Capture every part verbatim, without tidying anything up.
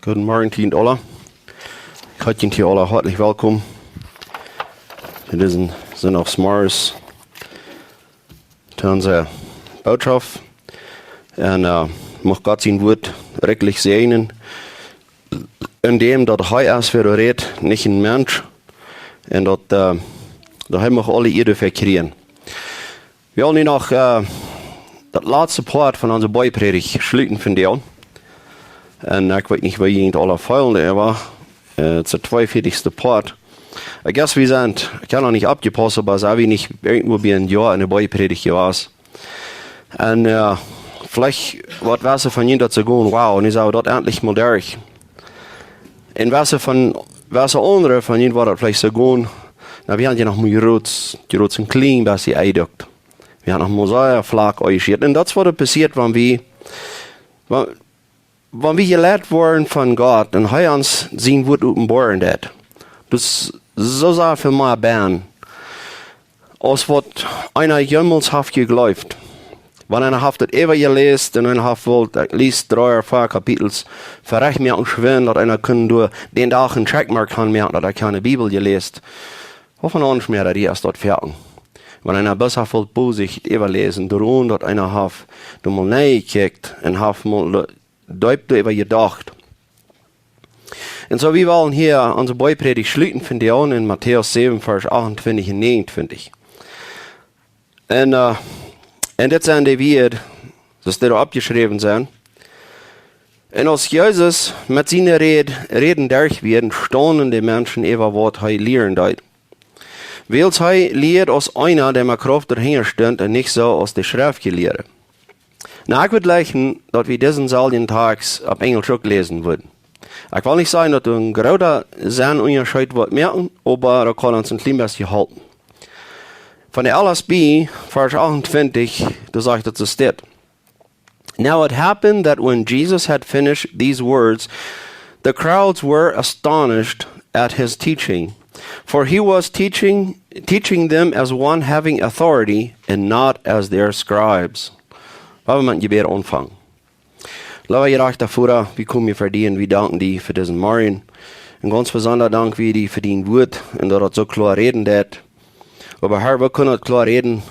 Goodemorjen, Tien Ola. Ekj heet junt hia aula hoatlich welkom. Dit es een Sindach zemorjes to onse Bootschoft. Un, äh, mucht Gott sien Wuat rikjlich säajnen, endäm daut hee es, wäa doa rät, nich een Mensch. Un daut, äh, daut hee mucht aule Ea doafäa kjrieen. Wie haben nu noch, äh, daut latste Poat von onse Boajprädicht schluten vondoag. Un ekj weet nich, woo jie junt aula feelen, oba, äh, daut es daut tweeunvieetichste Poat. I guess wie sent, ekj hab noch nich oppjepaust, oba sent wie nich irjentwua bie een Joa enne Boajprädicht jewast. Un, äh, veleicht woat wese von junt daut soo gonen, wow, nu sent wie daut entlich mol derch. Un wese von, wese aundre von junt woat daut veleicht soo gonen, na, wie haben je noch mau jrod, jrod een kjlien bät jedukt. Wie haben noch mau sea flak aunjeschieet. Un daut es waut passieet, wan wie, wan, wan wie jeleit woaren von Gott un hee ons sien Wuat openboaren deit. Daut es soo sea väl mea bie, aus waut eena jemols haft jejleeft. Wan eena haft daut äwa jeläst un eena haft wult at least dree ooda vea Kapitels veleicht mea schwind, daut eena kunn doa dän Dach een Checkmark aunmoaken, daut ekj hab de Bibel jeläst. Woo väl aunschmäaren dee es daut foaken. Wan eena bloos haft wult bosich äwaläsen, doaromm daut eena haft doa mol nenjekjikjt un haft mol le-, deep doaräwa jedocht. Un soo, wie wellen hia onse Boajprädicht schluten vondoag en Matäus säwen, Varsch achtuntwintich un näajenuntwintich. Un, äh, un dit sent de Wieed, soo aus dee doa oppjeschräwen sent. Un aus Jesus met siene Räd-, Räden derch wia, staunden de Menschen äwa waut hee lieren deed. Wiels hee lieed aus eena, dee met Krauft doahinja stunt un nich soo aus de Schreftjelieede. Na, ekj wudd jleichen, daut wie disen selwjen Tekst opp Enjelsch uk läsen wudden. Ekj well nich sajen, daut doa een groota Sennunjascheet woat moaken, oba daut kaun ons een kjlien bät halpen. Von de L S B, Varsch achtuntwintich, doa sajcht daut soo, steit: Now it happened that when Jesus had finished these words, the crowds were astonished at his teaching, for he was teaching, teaching them as one having authority and not as their scribes. Lot ons met een Jebäd aunfangen. Leewa jerajchta Voda, wie komen hia ver die un wie danken die fa disen Morjen. Un gaunz besonda dank wie die fa dien Wuat un daut et soo kloa räden deit. Oba Herr, wie kjennen et kloa räden,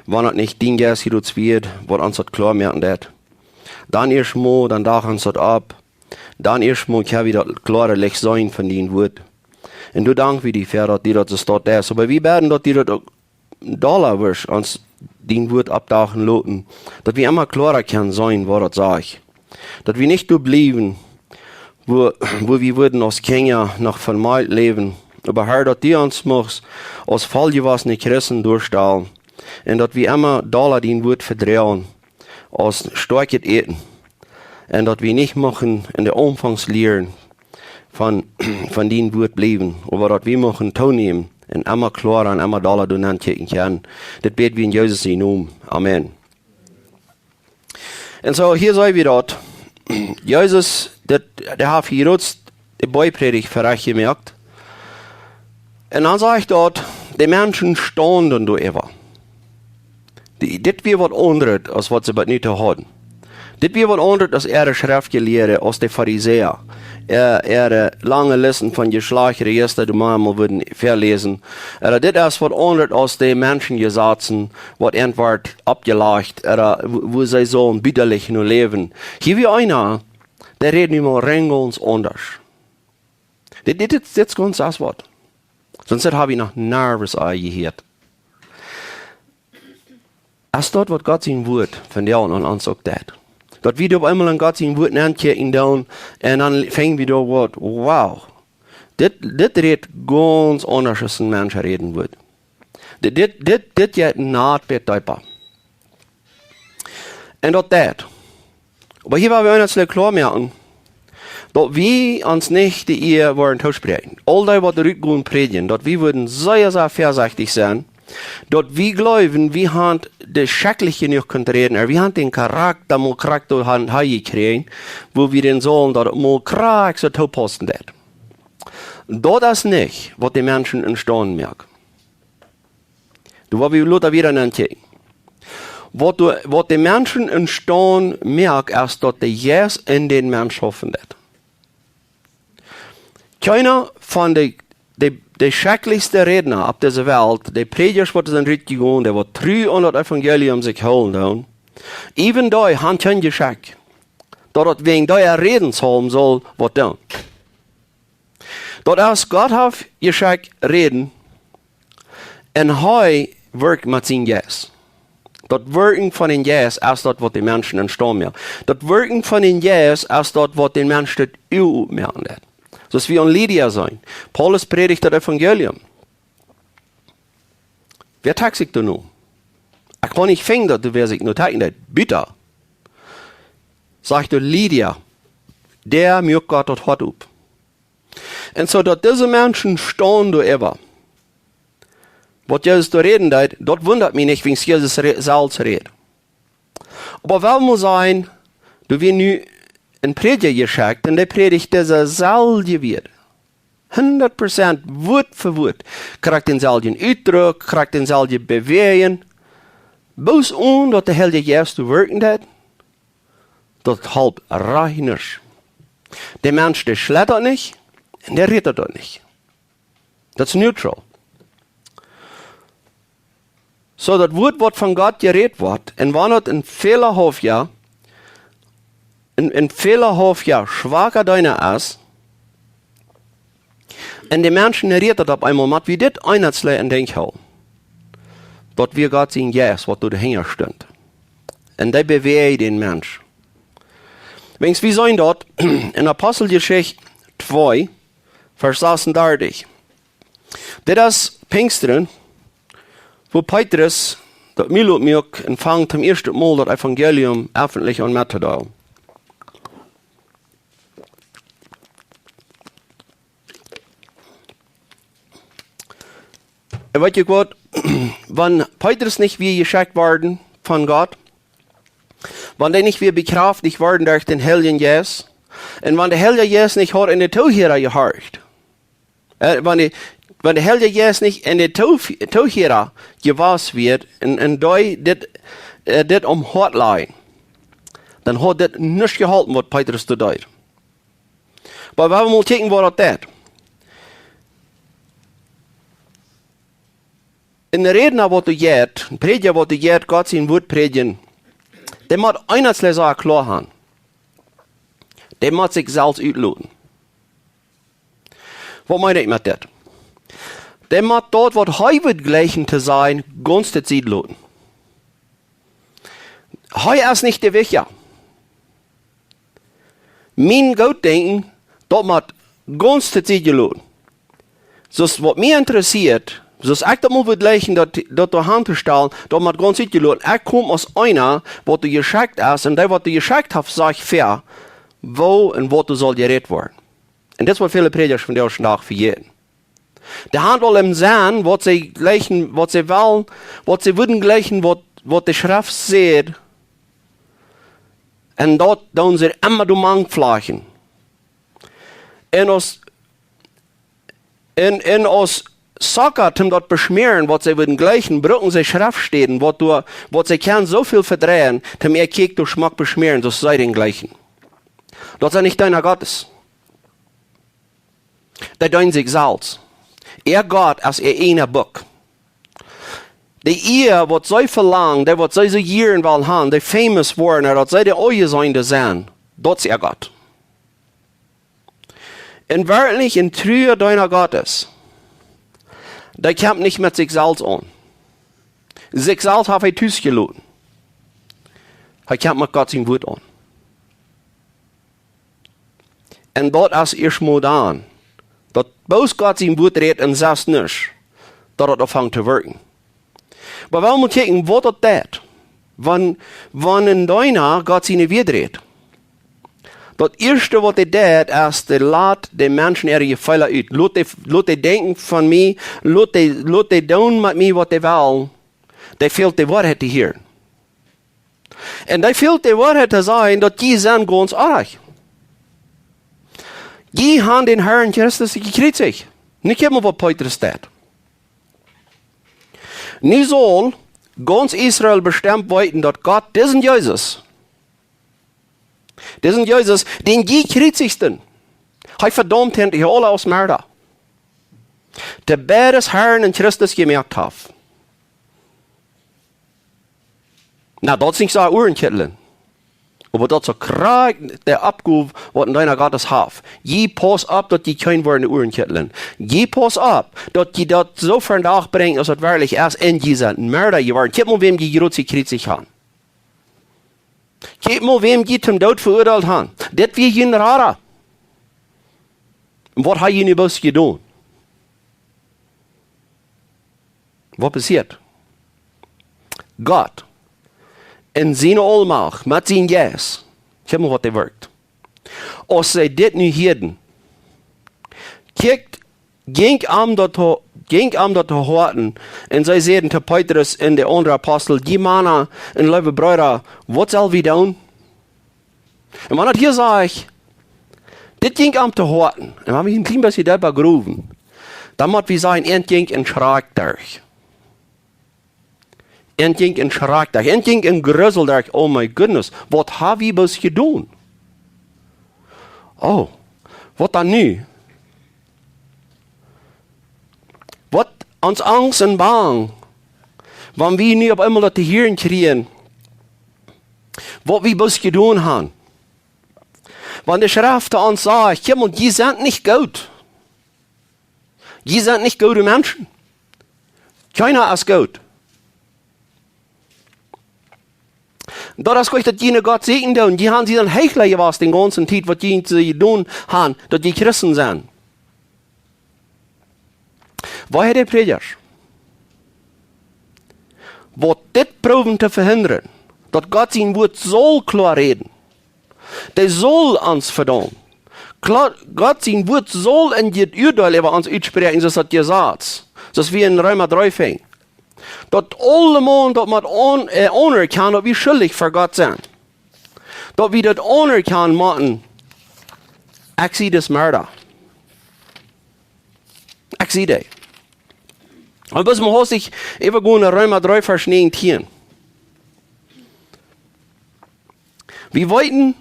wan et nich dien Jeist hia wia, waut ons daut kloa moaken deit. Dan ieescht mol, dan dach ons daut opp. Dan ieescht mol kjenn wie daut kloare Licht seenen von dien Wuat. Un doa dank wie die fa daut, die daut soo steit es. Oba wie bäden, daut die daut uk dolla wurscht ons dien Wuat oppdachen loten, daut wie emma kloara kjennen seenen, waut daut sajcht. Daut wie nich doa bliewen, wua, wua wie wudden aus Kjinja noch von Malkj läwen, oba Herr, daut du ons muchst aus volljewossne Christen doastalen un daut wie emma dolla dien Wuat vedroagen aus stoakjet Äten. Un daut wie nich muchten en de Aunfangs Lieren von, von dien Wuat bliewen, oba daut wie muchten toonämen un emma kloara un emma dolla doa nenn kjikjen kjennen. Dit bäd wie en Jesus sienen Nomen. Amen. Un soo, hia seenen wie daut. Jesus, dit, dee haft hia jrod de Boajprädicht ferajcht jemoakt. Un dan sajcht daut, de Menschen staunden doaräwa. Die, dit wia waut aundret aus waut see bat nu hauden. Dit wia waut aundret aus äare Schreftjelieede, aus de Farisäa. Äa-, äare lange Listen von Jeschlajchtsrejista, dee wie mol wudden väaläsen. Ooda dit es waut aundret aus de Menschenjesazen, waut an wort oppjelajcht, ooda wua, wua see sullen bäta no läwen. Hia wia eena, dee räd nu mol rein gaunz aundasch. Dit, dit, dit, dit es gaunz aundasch waut. Sonst hab wie noch nirjens aul jehieet. Es daut waut Gott sien Wuat vondoag aun ons uk deit? Daut wie doa opp eemol en Gott sien Wuat nenkjikjen doonen un dan fangen wie doa waut, wow. Dit, dit räd gaunz aundasch aus een Mensch räden wudd. Dit, dit, dit, dit jeit een bät deepa. Un daut deit. Oba hia well wie ons kloa moaken, daut wie ons nich de Ea woaren toospräakjen. Aul dee waut rutgonen prädjen, daut wie wudden sea, sea väasechtich sennen, daut wie jleewen, wie haben daut schrakjlich jenuach kunt räden, ooda wie haben dän Charakta mol krakjt doa han, han jekjräajen, wua wie dän sullen, daut et mol krakjt soo toopaussen deit. Daut es nich waut de Menschen enstonen moakt. Doa woa wie lota wada nenkjikjen. Waut de, waut de Menschen enstonen moakt, es daut de Jeist en dän Mensch schaufen deit. Kjeena von de, de, de schrakjlichste Rädna opp dise Welt, de Prädjasch waut sent rutjegonen, dee waut tru aun daut Evangelium sikj hoolen doonen, even dee han kjeen Jeschenk, daut daut wäajen dee räden saul, saul waut doonen. Daut es, Gott haft Jeschenk räden, un hee wirkjt met sienen Jeist. Daut Wirkjen von dän Jeist es daut waut de Menschen enstonen moakt. Daut Wirkjen von dän Jeist es daut waut dän Mensch daut Ua opmoaken deit. Soo aus wie aun Lydia seenen. Paulus prädicht daut Evangelium. Wäa trakjt sikj doano? Ekj kaun nich finjen daut doa wäa sikj no trakjen deit. Bitte. Sajcht doa Lydia, dee muak Gott daut Hoat op. Un soo daut dise Menschen stonen doaräwa, waut Jesus doa räden deed, daut wundat mie nich, wiels Jesus re-, selfst räd. Oba well wie seenen, doa wia nu een Prädja jeschekjt, un dee prädicht dise selwje Wieed. Hundat Prozent, Wuat fa Wuat. Krakjt dänselwjen Utdruck, krakjt dänselwje Bewäajen. Bloos onen daut de Heilje Jeist doa wirkjen deit, daut halpt rein nuscht. De Mensch, dee schlajcht daut nich, un dee rieet daut nich. Daut es neutral. Soo daut Wuat waut von Gott jerät woat, un wan daut een fälahauftja, een, een fälahauftja schwaka Deena es, un de Menschen rieet daut opp eemol, mott wie dit eensje en Denkj hoolen. Daut wia Gott sien Jeist, waut doa hinja stunt. Un dee bewäajd dän Mensch. Wiels wie seenen daut en Aposteljeschicht twee, Varsch sasuntachentich. Dit es Pinjsten, wua Petrus daut Mul opmuak un fangt toom ieeschten Mol daut Evangelium effentlich aun mettodeelen. Un weet jie waut, wan Petrus nich wia jeschekjt worden von Gott, wan dee nich wia bekjraftijcht worden derch dän Heiljen Jeist, un wan de Heilje Jeist nich haud en de Toohiera jehorcht, äh, wan de, wan de Heilje Jeist nich en de Too-, Toohiera jewast wia, un, un dee dit, äh, dit aum Hoat lajen, dan haud dit nuscht jeholpen, waut Petrus doa deed. Oba wie wellen mol kjikjen, waut daut deit. Een Rädna, waut doa jeit, een Prädja, waut doa jeit, Gott sien Wuat prädjen, dee mott eent sea kloa haben. Dee mott sikj selfst utloten. Waut meen ekj met dit? Dee mott daut, waut hee wudd jleichen to sajen, gaunz to Sied loten. Hee es nich de Wichtja. Mien Gootdenkjen, daut mott gaunz to Sied jeloten. Soo aus waut mie interessieet, soo aus ekj daut mol wudd jleichen, daut, daut doa han to stalen, daut mott gaunz to Sied jeloten. Ekj kom aus eena, waut doa jeschekjt es, un dee, waut doa jeschekjt haft, sajcht ver, woo un waut doa saul jerät woaren. Un dit es, waut väle Prädjasch vondoag dän Dach vejäten. Dee haben aul em Senn, waut see jleichen, waut see wellen, waut see wudden jleichen, waut, waut de Schreft sajcht. Un daut doonen see emma doamank flajchten. Un aus, un, un aus Socka, om daut beschmäaren, waut see wudden jleichen, brucken see Schreftstäden, waut doa, waut see kjennen soo väl vedreien, om äa Kjikj doa schmock beschmäaren, soo aus see dän jleichen. Daut sent nich Deena Gottes. Dee deenen sikj selfst. Äa Gott es äa eena Buak. Dee Ea, waut see velangen, dee, waut see soo jieren wellen haben, dee famous woaren, daut see de Aunjeseende sent, daut es äa Gott. Un werkjlich een trua Deena Gottes, dee kjemt nich met sikj selfst aun. Sikj selfst haft hee tus jeloten. Hee kjemt met Gott sien Wuat aun. Un daut es ieescht mol dan, daut bloos Gott sien Wuat rät un selfst nich, daut daut aunfangt to wirkjen. Oba wie motten kjikjen, waut daut deit, wan, wan een Deena Gott sien Wuat rät. Daut ieeschte, waut hee deit, es, dee lat de Menschen äare Jefeelen ut. Lot dee, lot dee denkjen von mie, lot dee, lot dee doonen met mie, waut dee wellen. Dee fält de Woarheit to hieren. Un dee fält de Woarheit to sajen, daut jie sent gaunz oajch. Jie haben dän Herrn Christus jekjriezicht. Nich emma, waut Petrus deit. Nu saul gaunz Israel bestemt weeten, daut Gott disen Jesus, disen Jesus, dän jie kjriezichten, Hee vedaumt an, dee aula aus Mörda. De beides Herren en Christus jemoakt haft. Na, daut es nich soo Uagenkjitlen. Oba daut es krakjt de Oppgow, waut een Deena Gottes haft. Jie paust opp, daut jie kjeen woaren Uagenkjitlen. Jie paust opp, daut jie daut soo vondoag brinjen, aus et werkjlich es, un jie sent Mörda jeworden. Kjikj mol, wäm jie kjriezich, kjriezich haben. Kjikj mol, wäm jie toom Doot veuadeelt haben. Dit wia jun Rada. Un waut haft jie nu bloos jedonen? Waut passieet? Gott, en siene Aulmacht, met sienen Jeist, kjikj mol, waut hee wirkjt. Aus see dit nu hieeden, kjikjt, jinkj an daut to, jinkj an daut to Hoaten, un see säden to Petrus un de aundre Apostel: "Jie Mana un leewe Breeda, waut sell wie doonen?" Un wan daut hia sajcht, dit jinkj an to Hoaten, un wan wie een kjlien bät doa begrowen, dan mott wie sajen, an jinkj een Schrakj derch. An jinkj een Schrakj derch. An jinkj een Grusel derch. Oh my goodness, waut hab wie bloos jedonen? Oh, waut dan nu? Waut ons Angst un Bang, wan wie nu opp eemol daut to hieren kjrieen, waut wie bloos jedonen haben. Wan de Schreft to ons sajcht: "Kjikj mol, jie sent nich goot. Jie sent nich goode Menschen. Kjeena es goot." Daut es goot, daut jie no Gott sieekjen doonen. Jie haben, jie sent Heichla jewast de gaunze Tiet, waut jie jedonen haben, daut jie Christen sent. Woo hee de Prädjasch, waut dit proowen to vehindren, daut Gott sien Wuat saul kloa räden, dee saul ons vedaumen. Kloa, Gott sien Wuat saul een Uadeel äwa ons utspräakjen, soo aus daut Jesaz, soo aus wie en Reema dree finjen. Daut aulemaun daut mott aun-, äh, aunerkjanen, daut wie schuldich ver Gott sent. Daut wie daut aunerkjanen motten, ekj sie dis Mörda. Ekj sie dee. Un bloos mol haustich äwagonen no Reema dree, Varsch näajentieen. Wie weeten,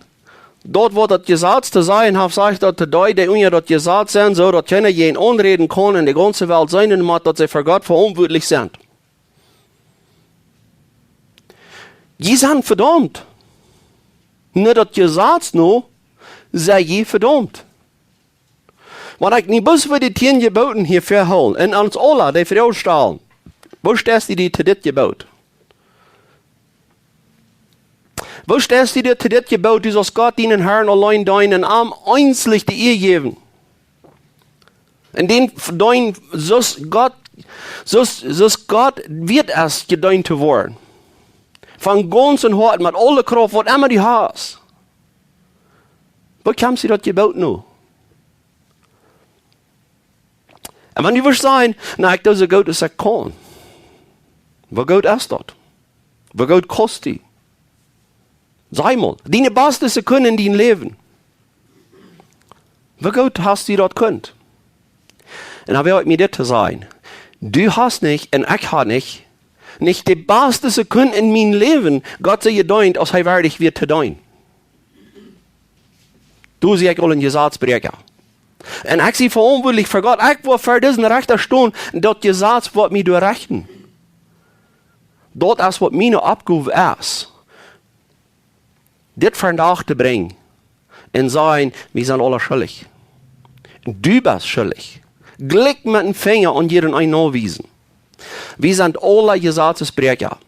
daut waut daut Jesaz to sajen haft, sajcht daut to dee, dee unja daut Jesaz sent, soo daut kjeena an räden kaun, un de gaunze Welt seenen mott, daut see ver Gott veauntwuatlich sent. Jie sent vedaumt. No daut Jesaz no, sie jie vedaumt. Wan ekj nu bloos fa de tieen Jeboten hia väahoolen un ons aula de Froag stalen: Woo steist du to dit Jebot? Woo steist du to dit Jebot, du saust Gott, dienen Herrn auleen deenen, un am eensich de Ea jäwen? Un dän deenen, soo aus Gott, soo aus, soo aus Gott wieet es, jedeent to woaren. Von gaunzem Hoaten, met aule Krauft, waut emma du hast. Woo kjemst du daut Jebot no? Un wan du wurscht sajen: "Na, ekj doo soo goot aus ekj kaun." Woo goot es daut? Woo goot kaust du? Saj mol, diene baste Sekund en dien Läwen. Woo goot hast du daut kunt? Un dan well ekj mie dit to sajen: Du hast nich, un ekj hab nich, nich de baste Sekund en mien Läwen Gott soo jedeent, aus hee wieet to deenen. Du, sie ekj aul een Jesazbräakja. Un ekj sie veauntwuatlich ver Gott. Ekj woa ver disen Rechta stonen, daut Jesaz woat mie doa rechten. Daut es waut miene Oppgow es. Dit vondoag to brinjen un sajen: "Wie sent aula schuldich. Du best schuldich." Jlikj met een Finja aun jieda eenen wiesen. Wie sent aula Jesazbräakja.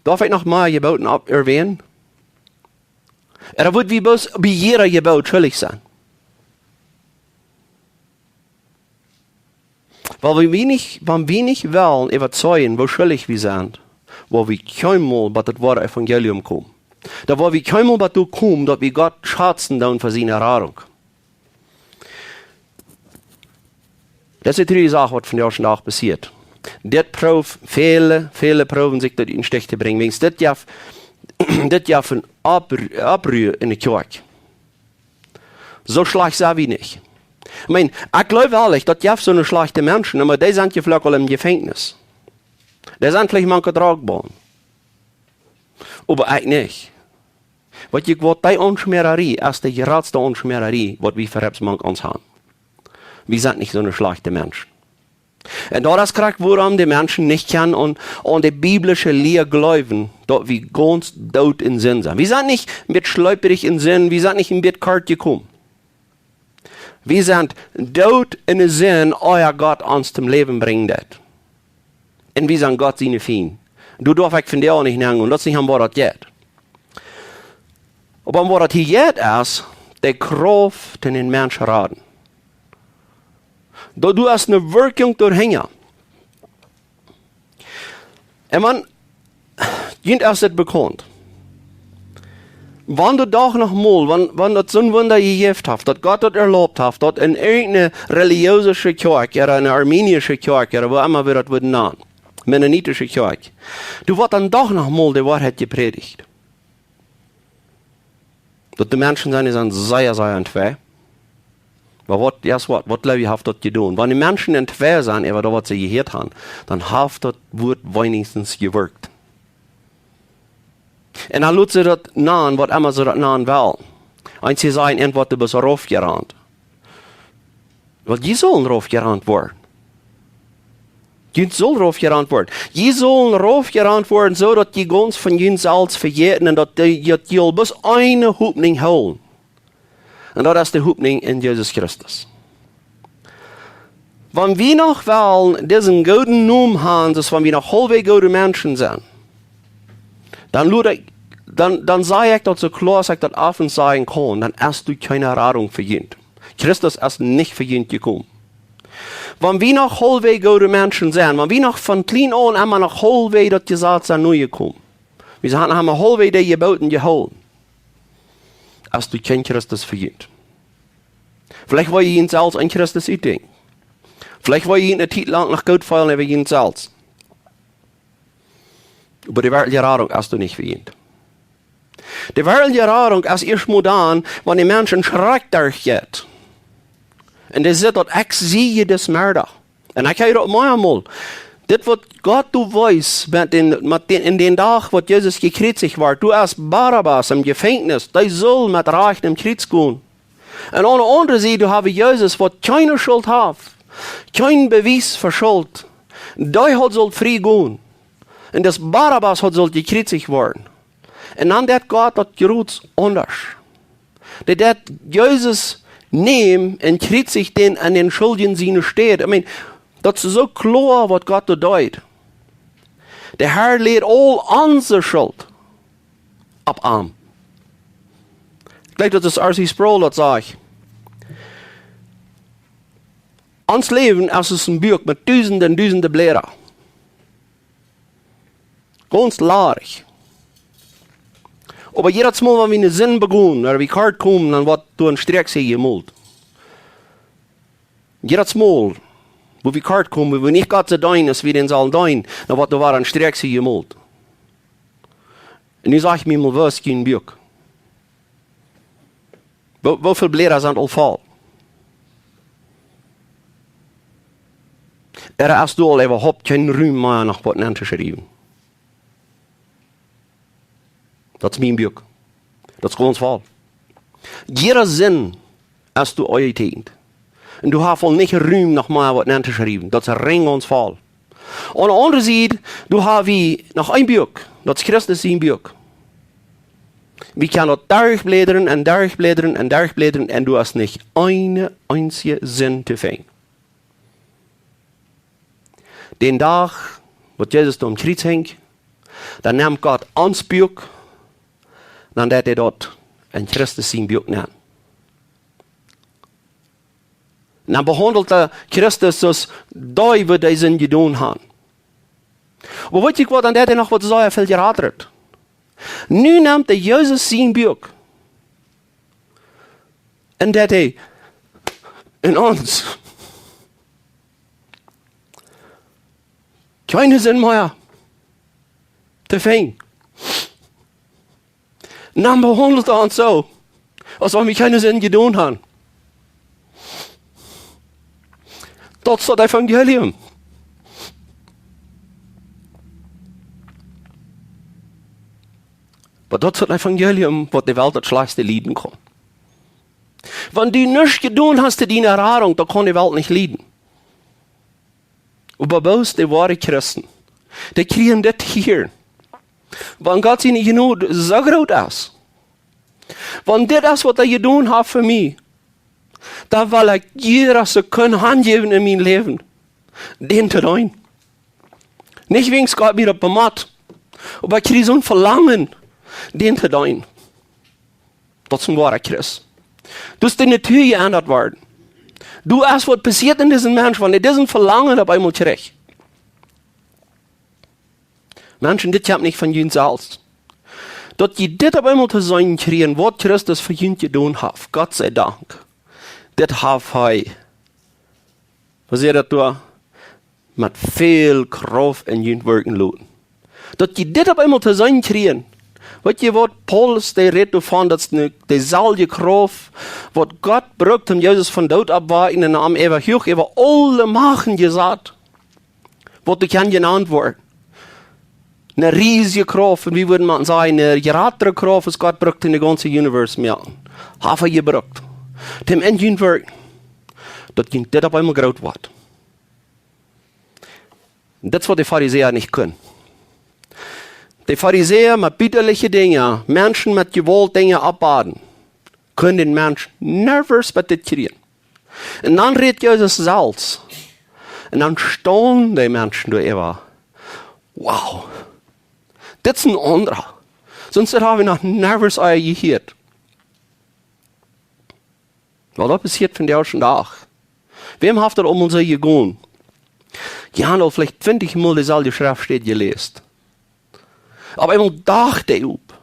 Darf ekj noch mea Jeboten opp-, erwähnen? Ooda woa wie bloos bie jieda Jebot schuldich sennen? Wiels wan wie nich, wan wie nich wellen äwazeijen, woo schuldich wie sent, woa wie kjeenmol bat daut woare Evangelium komen. Dan woa wie kjeenmol bat doa komen, daut wie Gott schazen doonen fa siene Radunk. Daut es de triejje Sach, waut vondoag dän Dach passieet. Dit prooft, väle, väle proowen sikj doa en Stich to brinjen. Wiels dit jeft, dit jeft een Oppru-, Oppru en de Kjoakj. Soo schlajcht sent wie nich. Ekj meen, ekj jleew werkjlich, daut jeft soone schlajchte Menschen, oba dee sent je veleicht aul em Jefenkjnis. Dee sent veleicht mank Drogen. Oba ekj nich. Waut jie, waut dee Aunschmäararie es, dee jratste Aunschmäararie, waut wie vereps mank ons haben. Wie sent nich soone schlajchte Menschen. Un daut es krakjt, wuarom de Menschen nich kjennen aun, aun de biblische Lia jleewen, daut wie gaunz doot en Sind sent. Wie sent nich met schleeprich en Sind, wie sent nich en bät kort jekomen. Wie sent doot en de Sind, ea Gott ons toom Läwen brinjen deed. Un wie sent Gott siene Fiend. Doa darf ekj vondoag nich nenn gonen, daut es nich aun waut daut jeit. Oba aun waut daut hia jeit es, de Krauft en dän Mensch raden. Daut du hast eene Wirkjunk doahinja. Un wan, junt es et bekaunt. Wan daut doch noch mol, wan, wan daut soon Wunda jejäft haft, daut Gott daut erlaubt haft, daut en irjent eene relijeese Kjoakj, ooda eene armeniesche Kjoakj, ooda woo emma wie daut wudden nanen, mennonitische Kjoakj, doa woat dan doch noch mol de Woarheit jeprädicht. Daut de Menschen sent, dee sent sea, sea entwee. Oba waut, guess what, waut jleew jie haft daut jedonen? Wan de Menschen entwee sent, äwa daut waut see jehieet haben, dan haft daut Wuat weinichstens jewirkjt. Un dan lot see daut nanen, waut emma see daut nanen wellen. Eenje sajen, irjentwaut, du best raufjerant. Well, jie sullen raufjerant woaren. Jie sullen raufjerant woaren. Jie sullen raufjerant woaren, soo daut jie gaunz von junt selfst vejäten un daut jie, daut jie aul bloos eene Hopninj hoolen. Un daut es de Hopninj en Jesus Christus. Wan wie noch wellen disen gooden Nomen haben, soo wan wie noch haulfwäaj goode Menschen sent, dan lot ekj, dan, dan saj ekj daut soo kloa aus ekj daut offen sajen kaun, dan hast du kjeene Radunk vejeent. Christus es nich vejeent jekomen. Wan wie noch haulfwäaj goode Menschen sent, wan wie noch von kjlien aun emma noch haulfwäaj daut Jesaz sent nojekomen, wie sent noch emma haulfwäaj de Jeboten jehoolen, hast du kjeen Christus vejeent. Veleicht woa jie junt selfst een Christus utdenkjen. Veleicht woa jie junt eene Tiet lang noch goot feelen äwa junt selfst. Oba de werkjliche Radunk hast du nich vejeent. De werkjliche Radunk es ieescht mol dan, wan de Mensch en Schrakj derchjeit. Un dee sajcht daut: "Ekj sie hia dis Merda." Un ekj hia daut mea mol. Dit waut Gott doa wiest, met dän, met dän, en dän Dach waut Jesus jekjriezicht wort, doa es Barabbas em Jefenkjnis, dee sull met Rajcht em Kjriez gonen. Un aun de aundre Sied, doa hab wie Jesus, waut kjeene Schult haft, kjeen Bewies fa Schult, dee haud sult frie gonen. Un dis Barabbas haud sult jekjriezicht woaren. Un dan deed Gott daut jrod aundasch. Dee deed Jesus nämen un kjriezicht dän aun dän Schuldjen siene Städ. I mean, daut es soo kloa, waut Gott doa deed. De Herr läd aul onse Schult opp am. Ekj jleew, daut es R C Sproul daut sajcht: "Ons Läwen es aus een Buak met dusende un dusende Bläda. Gaunz ladich. Oba jiedatsmol, wan wie ne Sind begonen, ooda wie kort komen, dan woat doa een Sträakje jemolt. Jiedatsmol, wua wie kort komen, wua wie nich Gott soo deenen, aus wie dän sellen deenen, dan woat doa wada een Sträakje jemolt." Un nu saj mie mol, woo es jun Buak? Woo, woo väl Bläda sent aul voll? Ooda hast du aul äwahaupt kjeen Rum mea noch waut nenn to schriewen? Daut es mien Buak. Daut es gaunz voll. Jieda Sind hast du aunjeteekjent. Un du hast aul nich Rum noch mea waut nenn to schriewen. Daut es rein gaunz voll. Aun de aundre Sied, doa hab wie noch een Buak. Daut es Christus sien Buak. Wie kjennen daut derchblädren un derchblädren un derchblädren un du hast nich eene eensje Sind to finjen. Dän Dach, waut Jesus doa aum Kjriez hinkj, dan nemt Gott ons Buak, dan deed hee daut en Christus sien Buak nenn. Un dan behaundelt hee Christus soo aus dee, waut dee Sind jedonen haud. Oba weet jie waut, dan deed hee noch waut sea väl jratret. Nu nemt hee Jesus sien Buak un deed hee en ons. Kjeene Sind mea to finjen. Dan behaundelt hee ons soo, aus wan wie kjeene Sind jedonen hauden. Daut es daut Evangelium. Oba daut es daut Evangelium, waut de Welt daut schlajchtste lieden kaun. Wan du nuscht jedonen hast to diene Radunk, dan kaun de Welt nich lieden. Oba bloos de woare Christen, dee kjrieen dit hia. Wan Gott siene Jnod soo groot es, wan dit es, waut hee jedonen haft fa mie, dan well ekj jieda Sekund hanjäwen en mien Läwen, dän to deenen. Nich wäajens Gott mie daut bemott, oba ekj kjrie soon Velangen, dän to deenen. Daut es een woara Christ. Daut es de Natua jeendat worden. Du, es waut passieet en disen Mensch, wan hee disen Velangen opp eemol kjricht. Menschen, dit kjemt nich von junt selfst. Daut jie dit opp eemol to seenen kjrieen, waut Christus fa junt jedonen haft. Gott sie Dank. Dit haft hee, waut sajcht daut doa? Met väl Krauft en junt wirkjen loten. Daut jie dit opp eemol to seenen kjrieen. Weet jie waut? Paulus, dee rät doavon, daut es ne, deeselwje Krauft, waut Gott brukt, om Jesus vom Doot opptowakjen, un am äwa, huach äwa aule Machten jesat, waut doa kaun jenant woaren. Ne riesje Krauft, un wie wudden mau sajen, ne jratre Krauft, aus Gott brukt en de gaunze Universe mea. Haft hee jebrukt. Däm en junt wirkjen. Daut junt dit opp eemol groot woat. Daut es waut de Farisäa nich kunnen. De Farisäa met butaliche Dinja, Menschen met Jewault Dinja oppbaden, kunnen dän Mensch never met dit kjrieen. Un dan rät Jesus selfst. Un dan staunen de Menschen doaräwa. Wow. Dit es een aundra. Soo waut hab wie noch never ea jehieet. Well, daut passieet vondoag dän Dach. Wäm haft daut aul mol soo jegonen? Jie haben aul veleicht twintich Mol deeselwje Schreftstäd jeläst. Opp eemol docht hee opp.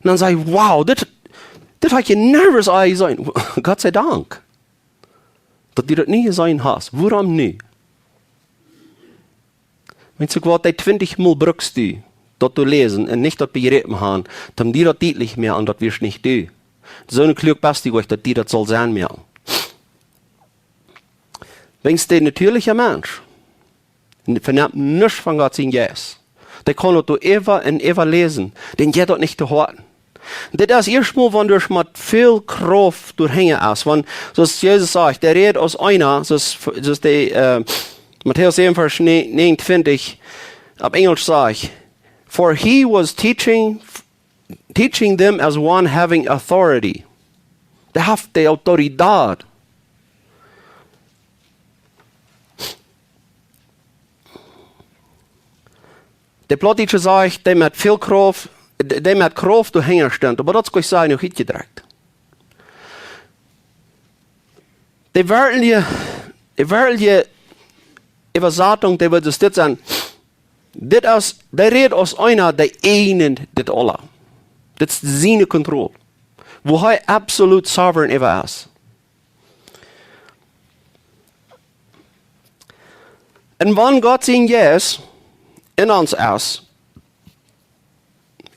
Un dan säd hee: "Wow, dit, dit haud ekj never ea jeseenen. Gott sie Dank, daut du daut nu jeseenen hast. Wuarom nu?" Weetst du waut, dee twintich Mol brukst du daut to läsen un nich daut bejräpen haben, dan die daut dietlich moaken, daut wia nich du. Soon kluak best du, daut die daut saul sennen moaken. Weetst, de natieelje Mensch venemt nuscht von Gott sien Jeist. Dee kaun daut äwa un äwa läsen, dän jeit daut nich to Hoaten. Dit es ieescht mol, wan doa met väl Krauft doahinja es. Wan, soo aus Jesus sajcht, dee rät aus eena, soo aus, soo aus de, äh, Matäus säwen, Varsch näajenuntwintich, opp Enjlisch sajcht: "For he was teaching, teaching them as one having authority." Dee haft de Autoritäten. De Plautdietsche sajcht, dee met väl Krauft, dee, dee met Krauft doahinja stunt. Oba daut es, kaun ekj sajen, noch nich jedrekjt. De werkjliche, de werkjliche Äwasatunk, dee wudd dit sennen: Dit es, dee rät aus eena, dee eent dit aula. Dit es siene Kontroll. Woo hee absolut sovereign äwa es. Un wan Gott sien Jeist en ons es,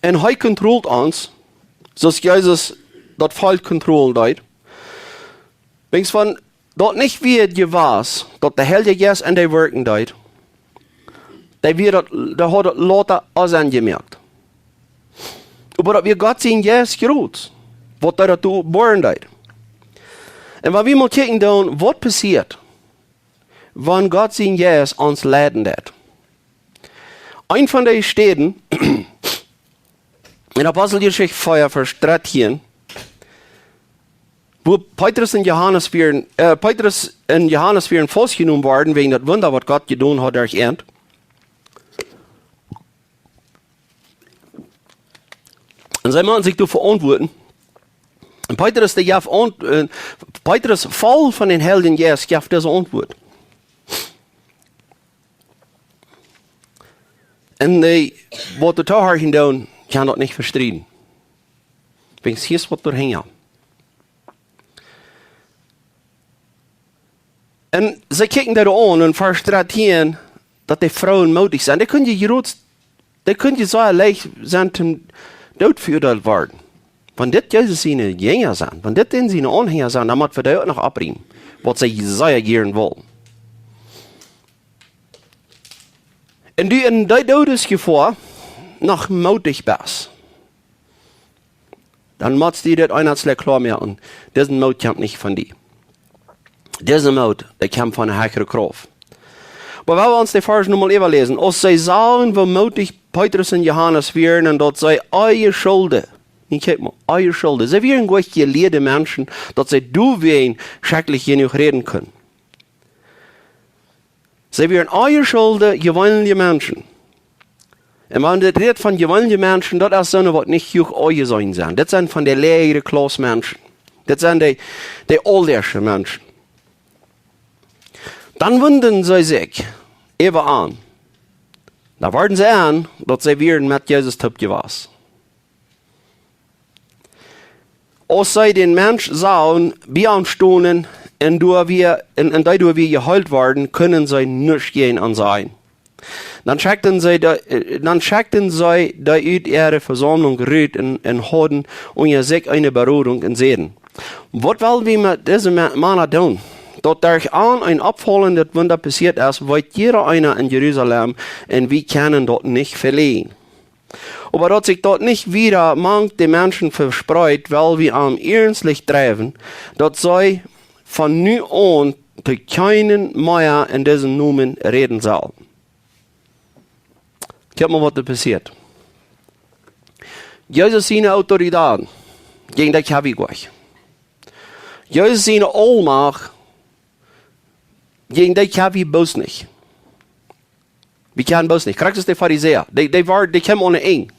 un hee kontrolleet ons, soo aus Jesus daut Volkj kontrolleeren deed, weens wan daut nich wia jewast, daut de Heilje Jeist en dee wirkjen deed, dee wia daut, dee haud daut lota aus aunjemoakt. Oba daut wia Gott sien Jeist jroz, waut dee daut jebuaren deed. Un wan wie mol kjikjen dan, waut passieet, wan Gott sien Jeist ons leiden deit. Eent von de Städen, en Aposteljeschicht vea, Varsch dartieen, wua Petrus un Johanes wieren, äh, Petrus un Johanes wieren faustjenomen worden wäajen daut Wunda, waut Gott jedonen haud derch an. Un see musten sikj doa veauntwuaden. Un Petrus, dee jeef aunt-, äh, Petrus, voll von dän Heiljen Jeist, jeef dise Auntwuat. Un dee, waut doa toohorchen doonen, kaun daut nich vestonen. Weens hia es waut doahinja. Un see kjikjen doa aun en Varsch dartieen, daut dee froh un moodich sent. Dee kunnen je jroz, dee kunnen je soo leicht sennen toom Doot veuadeelt woaren. Wan dit Jesus siene Jinja sent, wan dit dän siene Aunhenja sent, dan motten wie dee uk noch opriemen, waut see sea jieren wullen. Un dee, en dee Doodesjefoa, noch mootich best, dan motst du dit eensje kloa moaken. Dise Moot kjemt nich von die. Dise Moot, dee kjemt von eene hechre Krauft. Oba wan wie ons dän Varsch noch mol äwaläsen, aus see sagen, woo mootich Petrus un Johanes wieren un daut see onjeschulden, nich, kjikj mol, onjeschulden. See wieren goot jelieede Menschen, daut see doawäajen schrakjlich jenuach räden kunnen. See wieren onjeschulde, jeweenelje Menschen. Un wan daut rät von jeweenelje Menschen, daut es soone, waut nich huach aunjeseenen sent. Daut sent von de läajre Klauss Menschen. Daut sent de, de auldersche Menschen. Dan wundaden see sikj äwa an. Dan worden see en, daut see wieren met Jesus toop jewast. Aus see dän Mensch sagen, bie am stonen un doa wia, un, un dee doa wia jeheelt worden, kunnen see nuscht jäajen an sajen. Dan schekjten see dee, äh, dan schekjten see dee ut äare Vesaumlunk rut un, un hauden unja sikj eene Berodunk un säden: Waut well wie met dise Ma-, Mana doonen? Daut derch an een opfaulendet Wunda passieet es, weet jieda eena en Jerusalem, un wie kjennen daut nich veläajnen. Oba daut sikj daut nich wieda mank de Menschen vespreet, well wie am iernstlich dreiwen, daut see von nu aun to kjeenen mea en disen Nomen räden sellen. Kjikj mol, waut doa passieet. Jesus siene Autoritäten, jäajen dee kjenn wie nich. Jesus siene Aulmacht, jäajen dee kjenn wie bloos nich. Wie kjennen bloos nich. Krakjt soo aus de Farisäa. Dee, dee wieren, dee kjeemen onen Enj.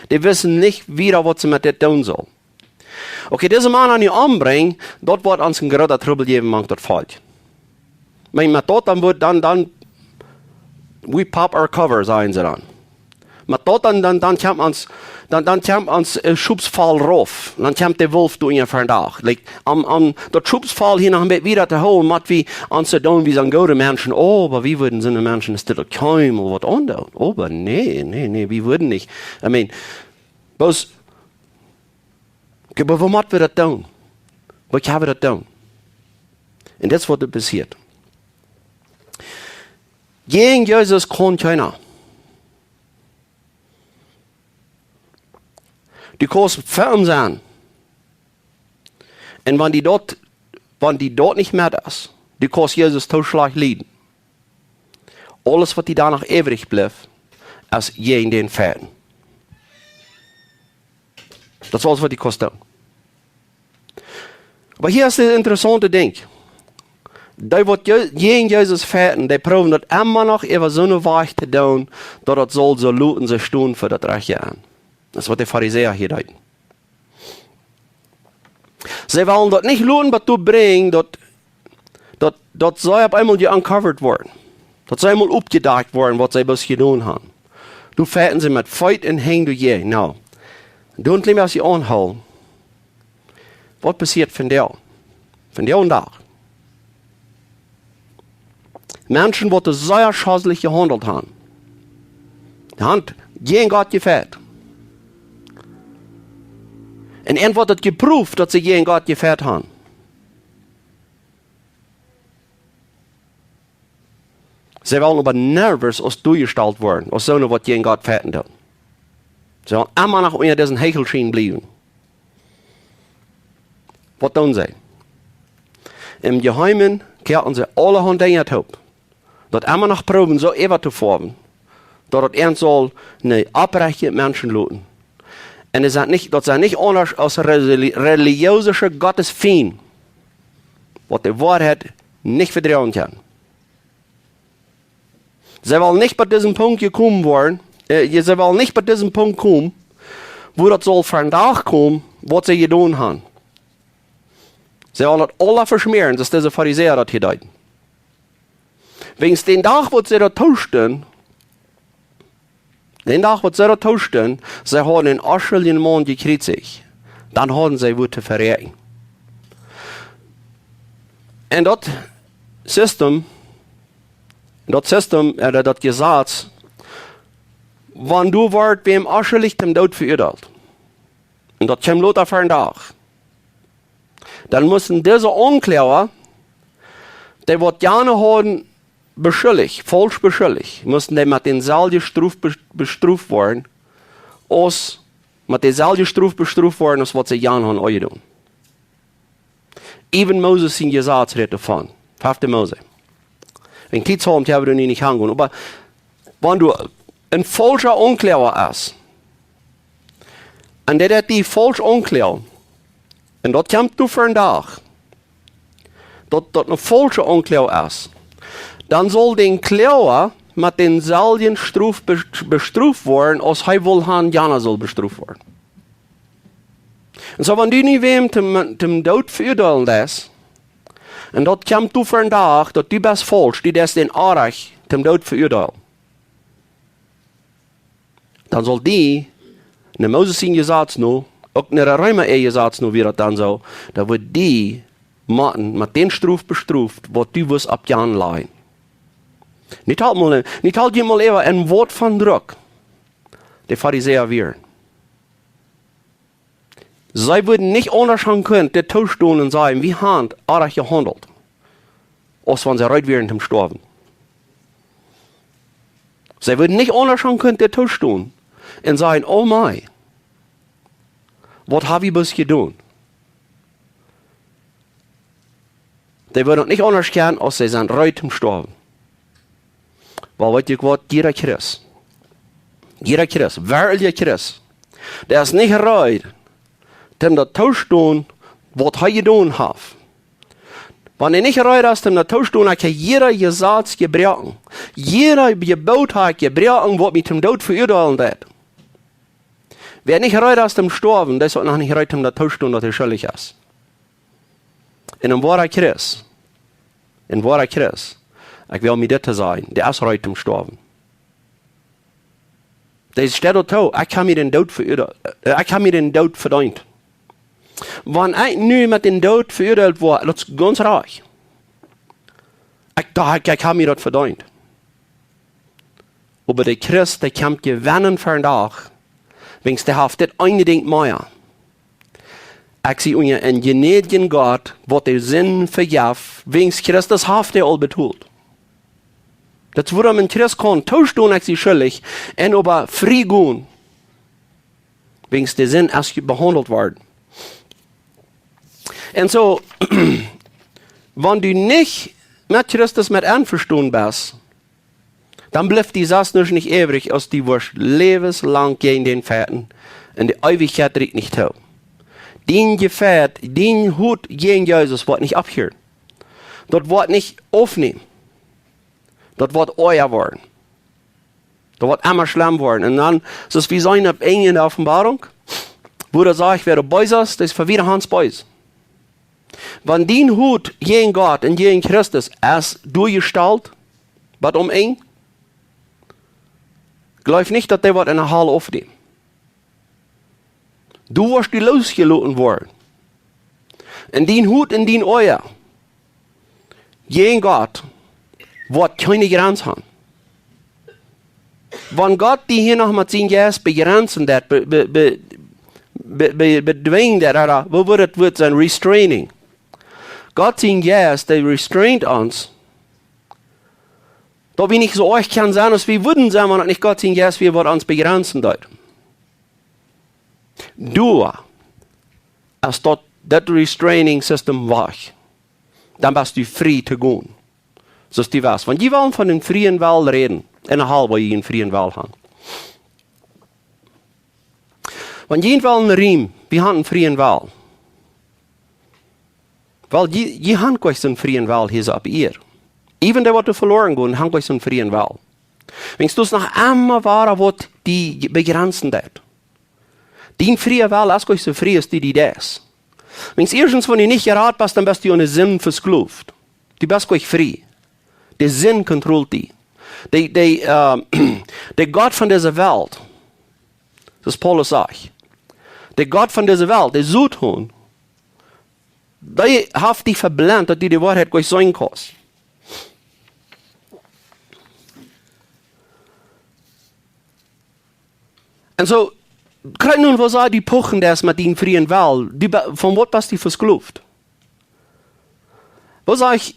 Dee wisten nich wieda, waut see met dit doonen sullen. Okay, dise Mana nu ombrinjen, daut woat ons een groota Trubbel jäwen mank daut Volkj. Wan met daut dan woat, dan, dan, we pop our cover, sajen see dan. Met daut dan, dan, dan kjemt ons, dan, dan kjemt ons, äh, Schopsfell rauf. Dan kjemt de Wolf doa unja vondoag. Like, om, om daut Schopsfell hia noch een bät wieda to hoolen, mott wie ons soo doonen, wie sent goode Menschen. Oh, oba wie wudden soone Menschen, es dit uk kjeenmol waut aundoonen. Oba nä, nä, nä, wie wudden nich. I mean, bloos, okay, oba woo mott wie daut doonen? Woo kjenn wie daut doonen? Un dit es, waut doa passieet. Jäajen Jesus kaun kjeena. Du kaust fa am sennen. Un wan die daut, wan die daut nich met es, du kaust Jesus too schlajcht lieden. Aules, waut die doano äwrich blift, es jäajen dän fechten. Daut es aules, waut die kaust doonen. Oba hia es daut interessaunte Dinkj. Dee, waut Je-, jäajen Jesus fechten, dee proowen daut emma noch äwa soone Wajch to doonen, daut daut saul soo loten see stonen fa daut rajchte Enj. Daut es, waut de Farisäa hia deeden. See wellen daut nich loten, waut doa brinjt, daut, daut, daut see opp eemol je uncovered woaren. Daut see eemol oppjedakjt woaren, waut see bloos jedonen haben. Doa fechten see met Feet un Henj doajäajen. Nu, doa een kjlien bät aunhoolen. Waut passieet vondoag? Vondoag dän Dach. Menschen, waut sea schoslich jehaundelt haben. Dee haben jäajen Gott jefecht. Un an woat daut jeprooft, daut see jäajen Gott jefecht haben. See wellen oba nich aus doajestalt woaren, aus soone, waut jäajen Gott fechten doonen. See wellen emma noch unja disen Hechel scheen bliewen. Waut doonen see? Em Jeheemen kjikjen see aulahaunt Dinja toop. Daut emma noch proowen, soo äwa to foawen, daut daut ernst saul nich oprajchte Menschen loten. Un daut sent nich, daut sent nich aundasch aus reli-, relijeese Gottesfiend, waut de Woarheit nich vedroagen kjennen. See wellen nich bie disen Punkt jekomen woaren, äh, je-, see wellen nich bie disen Punkt komen, wua daut saul vondoag komen, waut see jedonen haben. See wellen daut aula veschmäaren, soo aus dise Farisäa daut hia deeden. Wäajen dän Dach, waut see daut toostunden, dän Dach, waut see daut toostunden, see hauden een onschuldjen Maun jekjriezicht, dan hauden see waut to veräakjnen. Un daut System, daut System, äh, daut Jesaz, wan doa wort wäm onschuldich toom Doot veuadeelt, un daut kjeem lota vondoag, dan musten dise Aunkloaga, dee waut jane hauden beschuldicht, faulsch beschuldicht, musten dee met dänselwjen Strof be-, bestroft woaren, aus met deeselwje Strof bestroft woaren aus waut see Jan hauden aunjedonn. Äwen Moses sien Jesaz rät doavon. Fefte Mose. Een Tiet haben, dee wie doa nich aungonen. Oba wan du een faulscha Aunkloaga best, un dee deit die faulsch aunkloagen, un daut kjemt doa ver een Dach, daut daut een faulscha Aunkloaga es, dan saul dee Kloaga met dänselwjen Strof be-, bestroft woaren aus hee well haben, Jan saul bestroft woaren. Un soo, wan du nu wäm toom, toom Doot veuadeelen deist, un daut kjemt doa ver een Dach, daut du best faulsch, du deist dän orrajcht toom Doot veuadeelen, dan saul dee, no Moses sien Jesaz no, uk no de Reema äa Jesaz no, wia daut dan soo, dan woat dee motten met dän Strof bestroft, waut du wust opp Jan lajen. Nich aulmol, nich aul jemol äwa een Wuat von Druck, de Farisäa wieren. See wudden nich aundasch haben kunt dit toostonen un sajen: "Wie haben orrajcht jehaundelt", aus wan see reed wieren toom stoawen. See wudden nich aundasch haben kunt dit toostonen un sajen: "Oh mei, waut hab wie bloos jedonen?" Dee wudden nich aundasch kjennen, aus see sent reed toom stoawen. Oba weet jie waut, jieda Christ, jieda Christ, werkjlicha Christ, dee es nich reed toom daut toostonen, waut hee jedonen haft. Wan hee nich reed es toom daut toostonen, hee haft jieda Jesaz jebroaken, jieda Jeboot haft hee jebroaken, waut mie toom Doot veuadeelen deed. Wäa nich reed es toom stoawen, dee es uk noch nich reed toom daut toostonen, daut hee schuldich es. Un een woara Christ, een woara Christ, ekj well mie dit to sajen, dee es reed toom stoawen. Dee steit doa too: "Ekj hab mie dän Doot veuade-, äh, ekj hab mie dän Doot vedeent. Wan ekj nu met dän Doot veuadeelt woa, daut es gaunz rajcht. Ekj docht, ekj, ekj hab mie daut vedeent." Oba de Christ, dee kjemt jewennen ver een Dach, wiels dee haft dit eene Dinkj mea. Ekj sie unja een jnädjen Gott, waut de Sind vejeft, wiels Christus haft dee aul betolt. Daut es wuarom een Christ kaun toostonen, ekj sie schuldich, un oba frie gonen, wiels de Sind es behaundelt worden. Un soo, wan du nich met Christus met envestonen best, dan blift die sest nuscht nich äwrich, aus du woascht läwenslang jäajen dän fechten, un de Eewichkjeit rieekjt nich too. Dien Jefecht, dien Haus jäajen Jesus woat nich oppheeren. Daut woat nich oppheeren. Daut woat oaja woaren. Daut woat emma schlemm woaren. Un dan, soo aus wie seenen opp Enj enne Openboarunk, wua daut sajcht: "Wäa bees es, dee es von wieda aun bees." Wan dien Haus jäajen Gott un jäajen Christus es derchjestalt bat aum Enj, jleew nich, daut dee woat enne Hal oppheeren. Du woascht losjeloten woaren. Un dien Haus un dien Oaja jäajen Gott woat kjeene Jrenz haben. Wan Gott die hia noch met sienen Jeist bejrenzen deed, be-, be-, be-, be-, be-, bedwinjen deed, ooda, woo woat daut Wuat sennen? Restraining. Gott sien Jeist, dee restraint ons. Daut wie nich soo oajch kjennen sennen, aus wie wudden sennen, wan daut nich Gott sien Jeist wia, waut ons bejrenzen deed. Du, aus daut, daut restraining system wajch, dan best du frie to gonen. Soo aus du west. Wan jie wellen von een frieen Well räden, enne Hal woa jie een frieen Well haben. Wan jie wellen een Riem, wie haben een frieen Well. Well, jie, jie haben kjeen soon frieen Well hia soo opp Ieed. Äwen dee, waut veloaren gonen, haben kjeen soon frieen Well. Wiels daut noch emma wada woat die bejrenzen deed. Dien fria Well es kjeen soo frie aus dee, dee daut es. Wiels ieeschtens, wan du nich jerat best, dan best du aun de Sind vesklowt. Du best kjeen frie. De Sind kontrolleet die. De, de, äh, de Gott von dise Welt, soo aus Paulus sajcht, de Gott von dise Welt, de Soton, dee haft die veblendt, daut du de Woarheit kjeen seenen kaust. Un soo, kjikj nu, woo sea du pochen deist met dien frieen Well, du be-, von waut best du vesklowt? Woo sea ekj,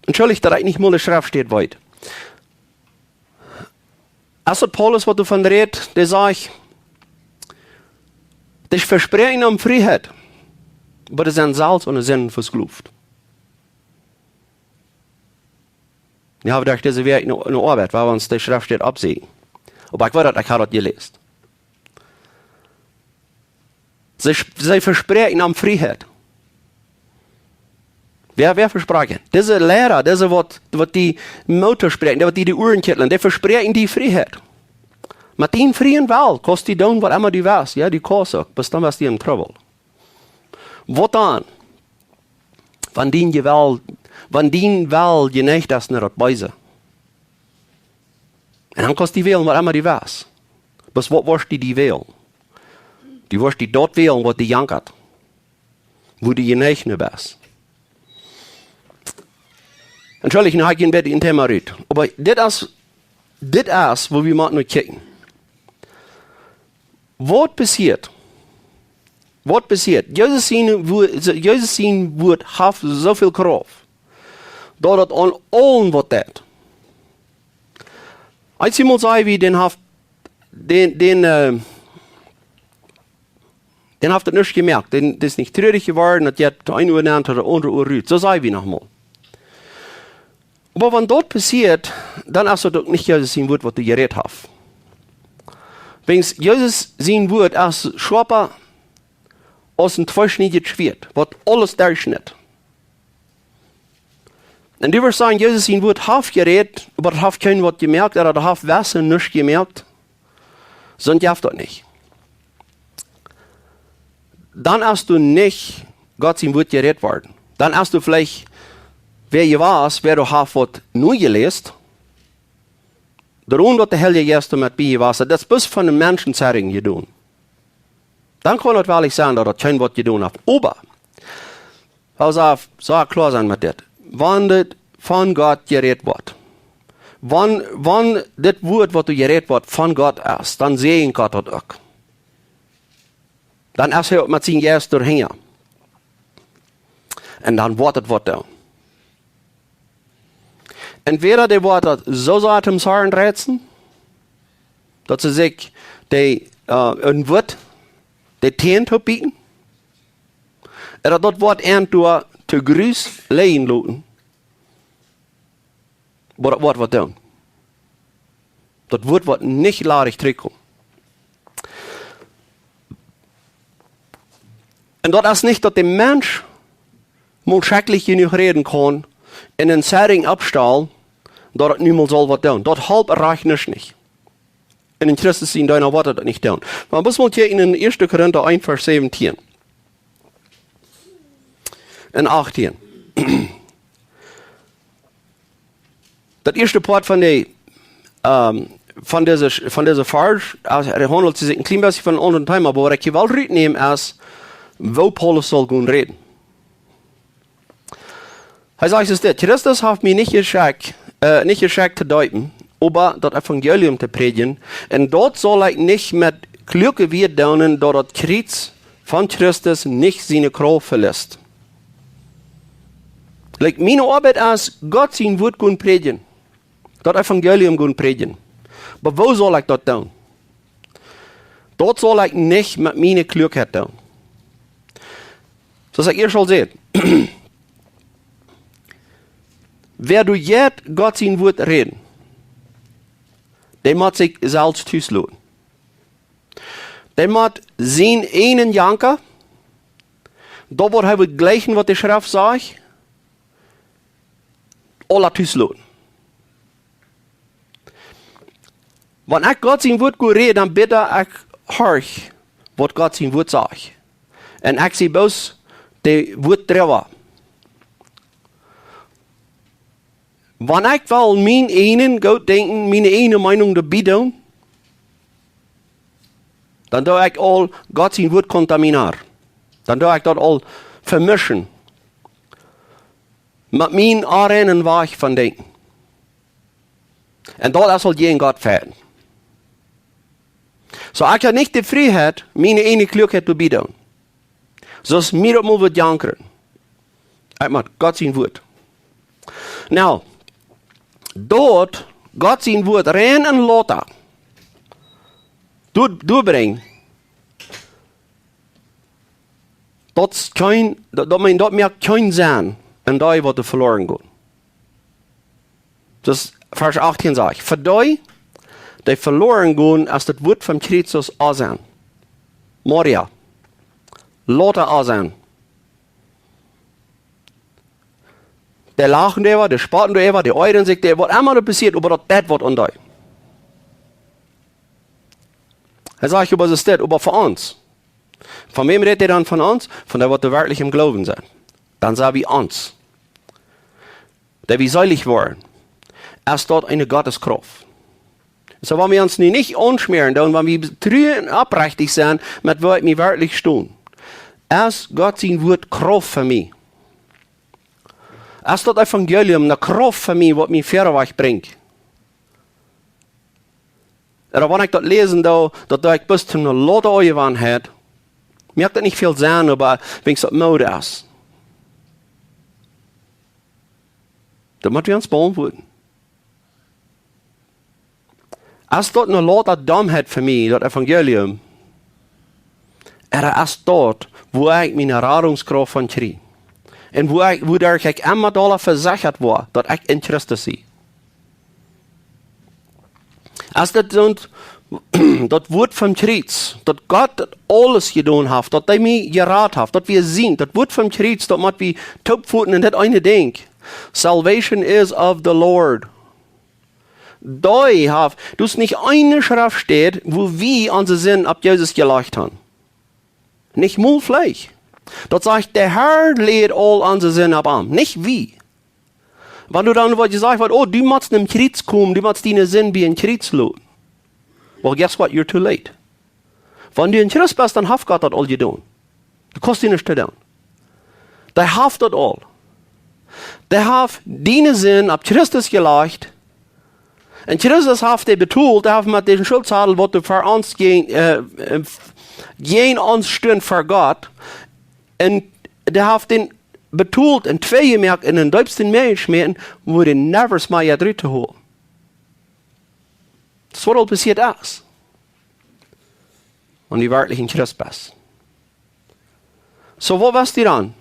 entschuldicht, daut ekj nich mol de Schreftstäd weet. Es daut Paulus, waut doavon rät, dee sajcht, dee vespräakjen am Frieheit, oba dee sent selfst aun de Sind vesklowt. Jie haben doch dise Wäakj eene, eene Oabeit, wua wie ons de Schreft steit oppsajen. Oba ekj weet daut, ekj haud daut jeläst. See, see vespräakjen am Frieheit. Wäa, wäa vesprakjt? Dise Liera, dise waut, waut die Moot toospräakjen, waut die de Uaren kjitlen, dee vespräakjen die Frieheit. Met dän frieen Well kaust du doonen waut emma du west. Jo, du kaust uk, oba dan best du en Trubbel. Waut dan? Wan dien Jewell, wan dien Well jeneigt es no daut Beese. Un dan kaust du wälen waut emma du west. Oba waut woascht du, du wälen? Du woascht die daut wälen, waut die jankat. Wua du jeneigt no best. Entschuldigung, nu hab ekj een bät daut Thema rut. Oba dit es, dit es, wua wie motten no kjikjen. Waut passieet? Waut passieet? Jesus sien Wua-, Jesus sien Wuat haft soo väl Krauft, daut et aun aulen waut deit. Eemol säd wie, dän haft, dän, dän, äh, dän haft daut nuscht jemoakt. Dän, dee es nich trurich jeworden, daut jeit de eene Uhr nenn, de aundre Uhr rut. Soo säd wie noch mol. Oba wan daut passieet, dan es daut uk nich Jesus sien Wuat, waut doa jerät haft. Wäajens Jesus sien Wuat es schoapa aus een tweeschniedjet Schwieet, waut aules derchschnitt. Un du woascht sajen, Jesus sien Wuat haft jerät, oba daut haft kjeen waut jemoakt, ooda daut haft wesse nuscht jemoakt. Soo jeft daut nich. Dan hast du nich Gott sien Wuat jerät worden. Dan hast du veleicht, wäa jewast, wäa du hast waut nu jeläst, doaromm daut de Heilje Jeist doa met bie jewast es. Daut es bloos von de Menschen Zerring jedonen. Dan kaun daut woll sennen, daut daut kjeen waut jedonen haft. Oba, also, soo kloa sennen met dit. Wan dit von Gott jerät woat, wan, wan dit Wuat, waut doa jerät woat, von Gott es, dan säajent Gott daut uk. Dan es hee uk met sienen Jeist doahinja. Un dan woat et waut doonen. Entwäda dee woat daut soo sea toom Zorn reizen, daut see sikj dee, äh, een Wuat, dee Tänen toopbieten, ooda daut woat an doa to Gruss läajen loten, oba daut woat waut doonen. Daut Wuat woat nich ladich trigjkomen. Un daut es nich daut de Mensch mol schrakjlich jenuach räden kaun un een Zerring oppstalen, daut et nu mol saul waut doonen. Daut halpt rajcht nuscht nich. Un en Christus sien Deena woat daut nich doonen. Oba bloos mol hia en ieeschte Korinta eent, Varsch säwentieen un achtieen. Daut ieeschte Poat von de, ähm, von dise, von dise Varsch, äh, hee haundelt sikj een kjlien bät von een aundret Thema, oba waut ekj hia well rutnämen es, woo Paulus saul gonen räden. Hee sajcht es dit: Christus haft mie nich jeschekjt, äh, nich jeschekjt to deepen, oba daut Evangelium to prädjen, un daut saul ekj nich met kluake Wieed doonen, daut daut Kjriez von Christus nich siene Krauft veliest. Like, miene Oabeit es, Gott sien Wuat gonen prädjen. Daut Evangelium gonen prädjen. Oba woo saul ekj daut doonen? Daut saul ekj nich met miene Kluakheit doonen. Soo aus ekj ieescht aul säd, wäa doa jeit Gott sien Wuat räden, dee mott sikj selfst tus loten. Dee mott sienen eenen Janka, daut waut hee well jlikjen, waut de Schreft sajcht, aula tus loten. Wan ekj Gott sien Wuat go räd, dan bäta ekj horch, waut Gott sien Wuat sajcht. Un ekj sie bloos de Wuat Droaga. Wan ekj well mien eenen goot denkjen, miene eene Meenunk doabie doonen, dan doo ekj aul Gott sien Wuat contamineren. Dan doo ekj daut aul vemischen met mienen onreinen Wajch von denkjen. Un daut es aul jäajen Gott feiten. Soo, ekj hab nich de Frieheit, miene eene Kluakheit doabie doonen. Soo aus mie daut mol wudd jankren. Ekj mott Gott sien Wuat. Nu, daut Gott sien Wuat rein un lauta doa, doa brinjen, daut es kjeen, daut, daut, meent, daut moakt kjeen Senn enn dee, waut doa veloaren gonen. Daut es Varsch achtieen sajcht: Fa dee, dee veloaren gonen, es daut Wuat von Christus Oasenn. Moria. Lota Oasenn. Dee lachen doaräwa, dee spotten doaräwa, dee eeren sikj doaräwa, waut emma doa passieet, oba daut, daut woat aun dee. Hee sajcht, oba soo es daut, oba fa ons. Von wäm rät hee dan von ons? Von dee, waut doa werkjlich em Gloowen sent. Dan sent wie ons, dee wie seelich woaren, es daut eene Gotteskrauft. Soo, wan wie ons nu nich aunschmäaren doonen, wan wie tru un oprechtich sent met woo wie werkjlich stonen, es Gott sien Wuat Krauft fa mie. Es daut Evangelium ne Krauft fa mie, waut mie wieda wajch brinjt. Ooda wan ekj daut läsen doo, daut doo ekj bloos to ne Lota Oasenn, moakt daut nich väl Senn, oba wan daut Mood es. Daut motten wie ons beauntwuaden. Es daut ne Lota Dommheit fa mie, daut Evangelium? Ooda es daut, wua ekj miene Radungskrauft von kjrie? Un wua ekj, wuaderch ekj emma dolla vesechat woa, daut ekj en Christus sie? Es daut soont, daut Wuat von Christus, daut Gott daut aules jedonen haft, daut hee mie jerat haft, daut wie seenen, daut Wuat von Christus, daut mott wie toopfoten en daut eene Dinkj: Salvation is of the Lord. Dee haft, daut es nich eene Schreftstäd, wua wie onse Sind opp Jesus jelajcht haben. Nich mol veleicht. Daut sajcht, de Herr läd aul onse Sind opp am, nich wie. Wan du dan woascht jesajcht woaren: "Oh, du motst nom Kjriez komen, du motst diene Sind bie een Kjriez loten." Well, guess what? You're too late. Wan du een Christ best, dan haft Gott daut aul jedonen. Du kaust die nuscht doonen. Dee haft daut aul. Dee haft diene Sind opp Christus jelajcht. Un Christus haft dee betolt, dee haft met dän Schuldzadel, waut doa fa ons jäajen, äh, äh, jäajen ons stunt ver Gott. Un dee haft dän betolt un twei jemoakt un em deepsten Mäa jeschmäten, wua dee never mea rut to holen. Daut es waut aul passieet es, wan du werkjlich een Christ best. Soo, waut wia daut dan?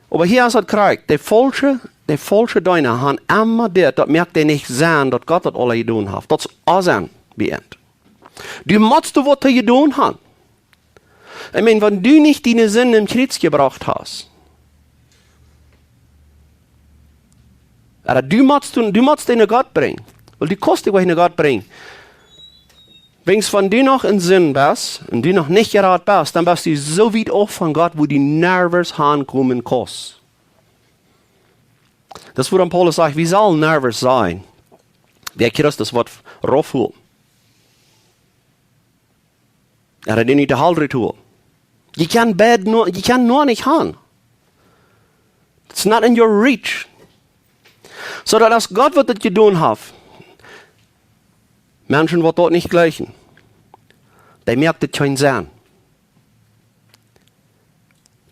Oba hia es daut krakjt. De faulsche, de faulsche Deena haben emma dit, daut moakt dee nich seenen, daut Gott daut aul jedonen haft. Daut es aul seenen, bie an. Du motst doa waut to jedonen haben. Ekj meen, wan du nich diene Sind nom Kjriez jebrocht hast, ooda du motst, du, du motst dee no Gott brinjen. Well, du kaust dee nich no Gott brinjen. Wan, wan du noch en Sind best un du noch nich jerat best, dan best du soo wiet auf von Gott, wua du never hankomen kaust. Daut es wuarom Paulus sajcht, wie sellen never seenen, wäa Christus woat raufholen. Ooda dee nich de Hal rut holen. You can bad no, you can no nich haben. It's not in your reach. Soo daut es Gott, waut daut jedonen haft. Menschen, waut daut nich jlikjen, dee moakt et kjeen Senn.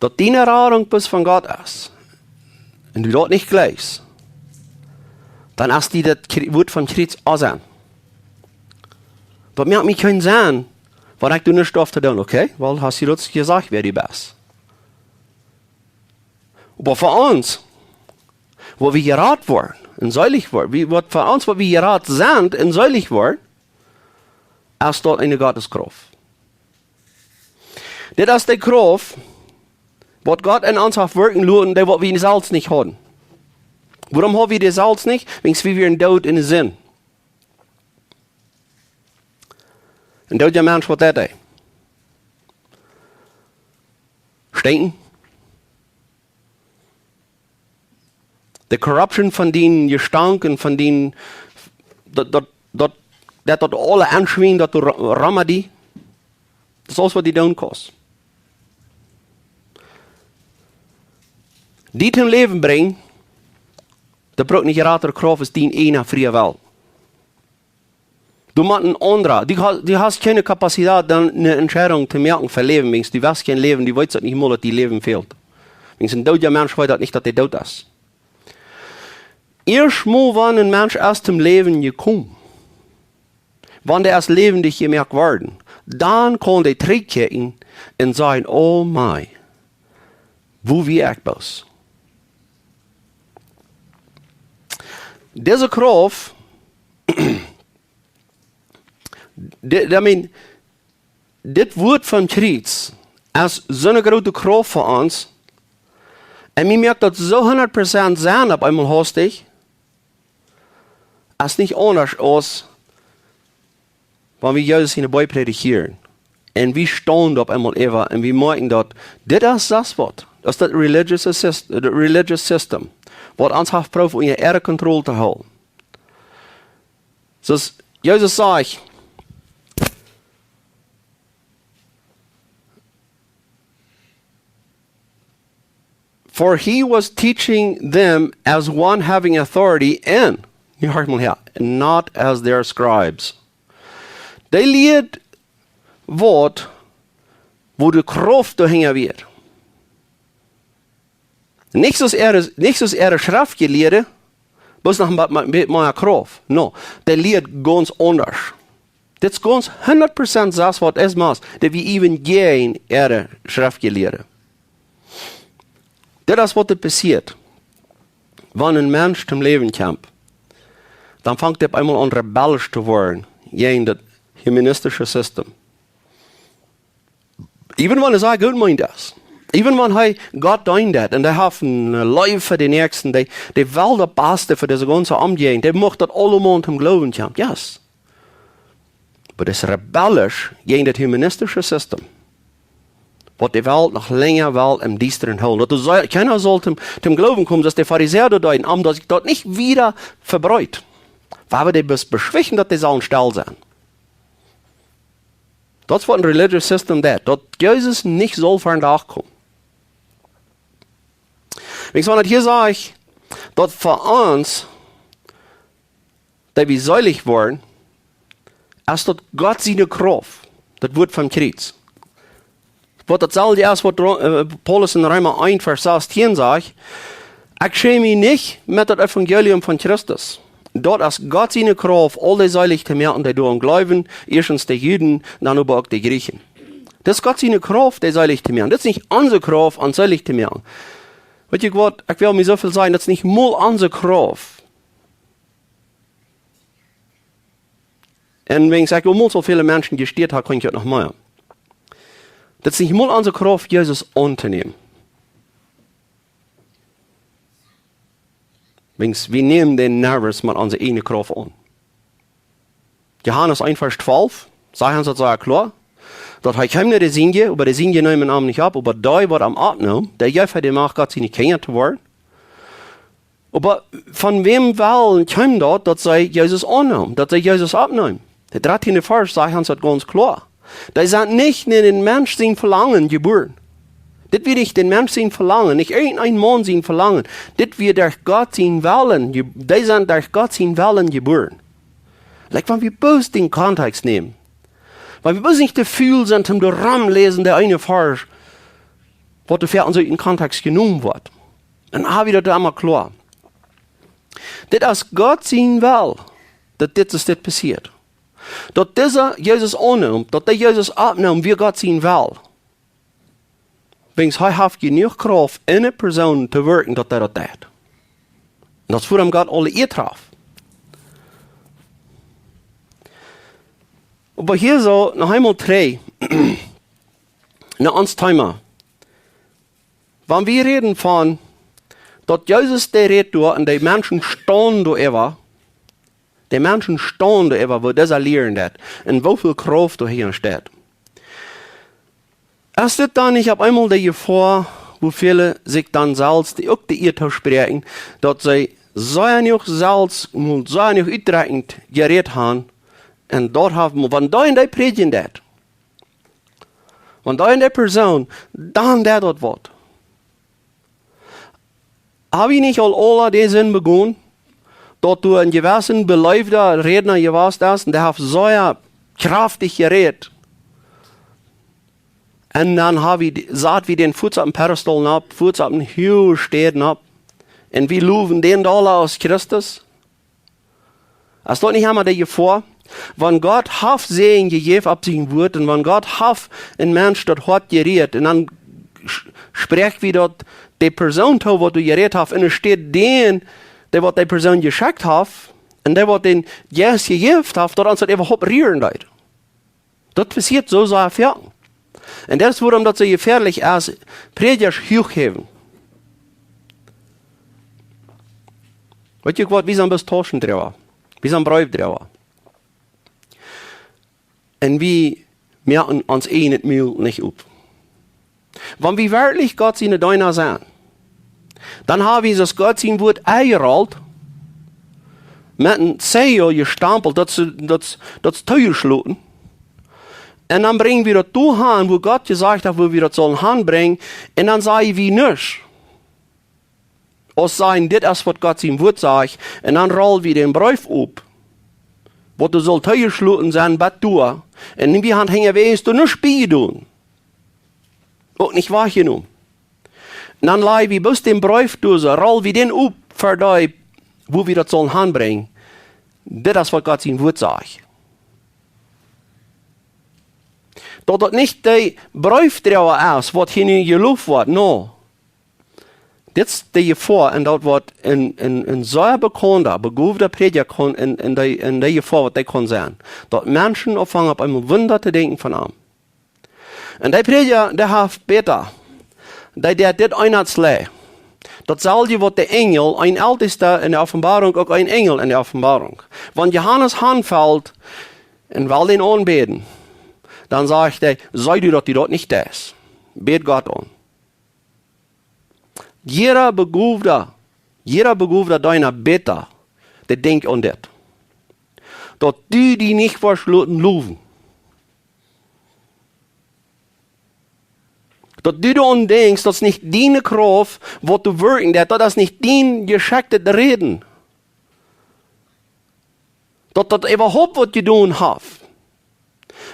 Daut diene Radunk bloos von Gott es, un du daut nich jlikjst, dan es die daut Kjri-, Wuat von Kjriez aul seenen. Daut moakt mie kjeen Senn, waut ekj doa nuscht auf to doonen, okay? Well, hast du daut jesajcht, wäa du best. Oba fa ons, wua wie jerat woaren un seelich woaren, wie, waut fa ons, wua wie jerat sent un seelich woaren, es daut eene Gotteskrauft. Dit es de Krauft, waut Gott en ons haft woakjen loten, dee waut wie selfst nich hauden. Wuarom haud wie dee selfst nich? Wiels wie wieren doot en de Sind. Een dooda Mensch, waut deit hee? Stinkjen. De corruption von dien Jestank un von dien, daut, daut, daut, daut, daut aule Aunschwien, daut doa ro-, rom die, daut es aules, waut die doonen kaust. Die toom Läwen brinjen, daut brukt nich jratre Krauft aus dien eejna frie Wellen. Du motst een aundra. Du ha-, du hast kjeene Kapazitat, dan eene Entscheidunk to moaken fa Läwen, wiels du west kjeen Läwen, du weetst daut nich mol, daut die Läwen fält. Wiels een dooda Mensch weet daut nich, daut hee doot es. Ieescht mol, wan een Mensch es toom Läwen jekomen, Wan dee aus läwendich jemoakt worden, dan kaun dee trigjkjikjen un sajen: "Oh mei, woo wia ekj bloos." Dise Krauft, di-, I mean, dit Wuat vom Kjriez es soone groote Krauft fa ons. Un mie moakt daut soo hundat Prozent Senn opp eemol hastich, es nich aundasch aus wan wie Jesus enne Boy prädichieren. Un wie stonen opp eemol äwa un wie moakjen daut, dit es daut waut, daut es daut religious assist-, daut religious system, waut ons haft prooft unja äare Kontroll to hoolen. Soo aus Jesus sajcht, "For he was teaching them as one having authority, and," nu horch mol häa, "not as their scribes." Dee lieed waut, woo de Krauft doahinja wia. Nich soo aus äare, nich soo aus äare Schreftjelieede, bloos noch een bät, bät mea Krauft. No, dee lieed gaunz aundasch. Dit es gaunz hundat Prozent daut waut es, mau daut wia äwent jäajen äare Schreftjelieede. Dit es waut doa passieet. Wan een Mensch toom Läwen kjemt, dan fangt hee opp eemol aun rebellisch to woaren jäajen daut humanistische System. Even wan hee sea goot meent es. Even wan hee Gott deent un hee haft eene, äh, Leew fa dän Näakjsten, dee, dee well daut Baste fa dise gaunze Omjäajent, dee mucht daut aulemol toom Gloowen kjemt. Yes. Oba daut es rebellisch jäajen daut humanistische System, waut de Welt noch lenja well em Diestren hoolen. Daut doa soo, kjeena saul toom, toom Gloowen komen, soo aus de Farisäa daut deeden, om daut sikj daut nich wieda vebreet. Wiels dee bloos beschwichten, daut dee sellen stell sennen. Daut es waut een religious system deit, daut Jesus nich saul ver dän Dach komen. Wiels wan et hia sajcht, daut fa ons, daut wie seelich woaren, es daut Gott siene Krauft, daut Wuat vom Kjriez. Waut daut selwje es, waut Ro-, äh, Paulus en Reema eent Varsch sastieen sajcht: "Ekj schäm mie nich met daut Evangelium von Christus. Daut es Gott siene Krauft, aul dee seelich to moaken, dee doaraun jleewen, ieeschtens de Juden, dan oba uk de Jrieechen." Daut es Gott siene Krauft, dee seelich to moaken. Daut es nich onse Krauft, ons seelich to moaken. Weet jie waut, ekj well mie soo väl sajen, daut es nich mol onse Krauft. Un wan ekj saj, woo mol soo väl Menschen jestieet haben, kaun ekj daut noch mea. Daut es nich mol onse Krauft, Jesus auntonämen. Wiels wie nämen dän never met onse eejne Krauft aun. Johanes eent Varsch twalf, sajcht ons daut sea kloa, daut hee kjeem no de Sienje, oba de Sienje neemen am nich opp, oba dee, waut am oppneem, dee jeef hee de Macht, Gott siene Kjinja to woaren. Oba von wäm wellen kjeem daut, daut see Jesus aunneemen, daut see Jesus oppneemen? De dartiende Varsch sajcht ons daut gaunz kloa. Dee sent nich no dän Mensch sien Velangen jebuaren. Dit wia nich dän Mensch sien Velangen, nich irjent een Maun sien Velangen. Dit wia derch Gott sien Wellen, je-, dee sent derch Gott sien Wellen jebuaren. Like, wan wie bloos dän Kontext nämen. Wan wie bloos nich too väl sent om doa rom läsen, de eene Varsch, waut doa fa ons ut dän Kontext jenomen woat. Un dan ha wie daut emma kloa. Dit es Gott sien Well, daut dit es, dit passieet. Daut dise Jesus aunnemt, daut dee Jesus oppnemt, wia Gott sien Well. Wiels hee haft jenuach Krauft enne Persoon to werkjen, daut hee daut deit. Un daut es wuarom Gott aule Ea haft. Oba hia soo, noch eemol trigj no ons Thema. Wan wie räden von, daut Jesus dee rät doa un de Menschen stonen doa äwa, de Menschen stonen doa äwa, woo dise lieren daut, un woo väl Krauft doa hinja steit. Es dit dan nich opp eemol de Jefoa, woo väle sikj dan selfst, dee uk de Ea toospräakjen, daut see sea jenuach selfst, mol sea jenuach utdrekjent jerät haben, un daut haben, wan dee un dee prädjen daut, wan dee un dee Persoon, dan deit daut waut. Ha wie nich aul aula dee Sind begonen, daut doa een jewessa beleewda Rädna jewast es, un dee haft sea kjraftich jerät. Un dan ha wie, sat wie dän fuaz opp een Pedestal nopp, fuaz opp een huage Städ nopp. Un wie lowen dän dolla aus Christus. Es daut nich emma de Jefoa? Wan Gott haft Säajen jejäft opp sien Wort un wan Gott haft een Mensch daut Hoat jerieet un dan s-, spräakj wie daut de Persoon too, waut doa jerieet haft, un doa steit dän, dee waut de Persoon jeschekjt haft un dee waut dän Jeist jejäft haft, daut ons daut äwahaupt rieren deit. Daut passieet soo sea foaken. Un daut es wuarom daut soo jefäalich es, Prädjasch huach häwen. Weetst du waut, wie sent bloos Tauschendroaga. Wie sent Breefdroaga. Un wie moaken ons eajnet Mul nich op. Wan wie werkjlich Gott siene Deena sent, dan ha wie soo aus Gott sien Wort enjerollt, met een Siegel jestampelt, daut es, daut es, daut es toojeschloten. Un dan brinj wie daut doa han, wua Gott jesajcht haft, wua wie daut sellen hanbrinjen. Un dan saj wie nuscht. Aus sajen, dit es waut Gott sien Wort sajcht. Un dan roll wie dän Breef op. Waut doa saul toojeschloten sennen, bat doa. Un wie han hinjawäajes doa nuscht bie jedonen. Uk nich wajchjenomen. Un dan laj wie bloos dän Breef doa soo, roll wie dän op, fa dee, wua wie daut sellen hanbrinjen. Dit es waut Gott sien Wort sajcht. Daut daut nich de Breefdroaga es, waut hia nu jeloft woat, no. Dit es de Jefoa, un daut woat een, een, een sea bekaunda, begowda Prädja kaun, un, un de, un de Jefoa, waut dee kaun sennen. Daut Menschen aunfangen opp eemol Wunda to denkjen von am. Un de Prädja, dee haft bäta. Dee deit dit eenatsle. Daut selwje waut de Enjel, een Eltesta enne Openboarunk, uk een Enjel enne Openboarunk. Wan Johanes hanfelt un well dän aunbäden, dan sajcht hee, saj du daut du daut nich deist. Bäd Gott aun. Jieda begowda, jieda begowda Deena bäta, dee denkjt aun dit. Daut du die nich woascht loten lowen. Daut du doaraun denkjst, daut es nich diene Krauft, waut du wirkjen deist, daut es nich dien jeschekjtet Räden. Daut daut äwahaupt waut jedonen haft.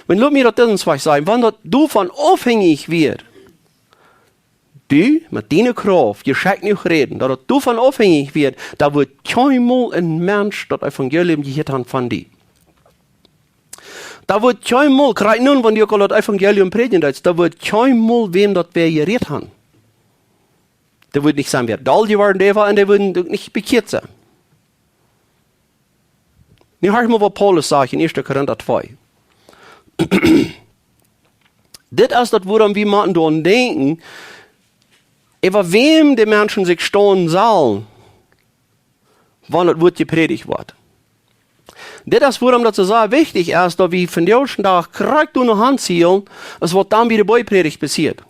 Wan, lot mie daut dit eenst sajen, wan daut doavon aufhenjich wia, du met diene Krauft, jeschekjt jenuach räden, daut daut doavon aufhenjich wia, dan wudd kjeenmol een Mensch daut Evangelium jehieet haben von die. Dan wudd kjeenmol, krakjt nu, wan du uk aul daut Evangelium prädjen deist, dan wudd kjeenmol wäm daut wäa jerieet haben. Dee wudd nich sennen wäa doll jeworden, dee wia, un dee wudden uk nich bekjieet sennen. Nu horch mol, waut Paulus sajcht en Ieeschte Korinta twee. Dit es daut, wuarom wie motten doaraun denkjen, äwa wäm de Menschen sikj stonen sellen, wan daut Wort jeprädicht woat. Dit es, wuarom daut soo sea wichtich es, daut wie vondoag dän Dach krakjt doa no han zielen, aus waut dan bie de Boajprädicht passieet.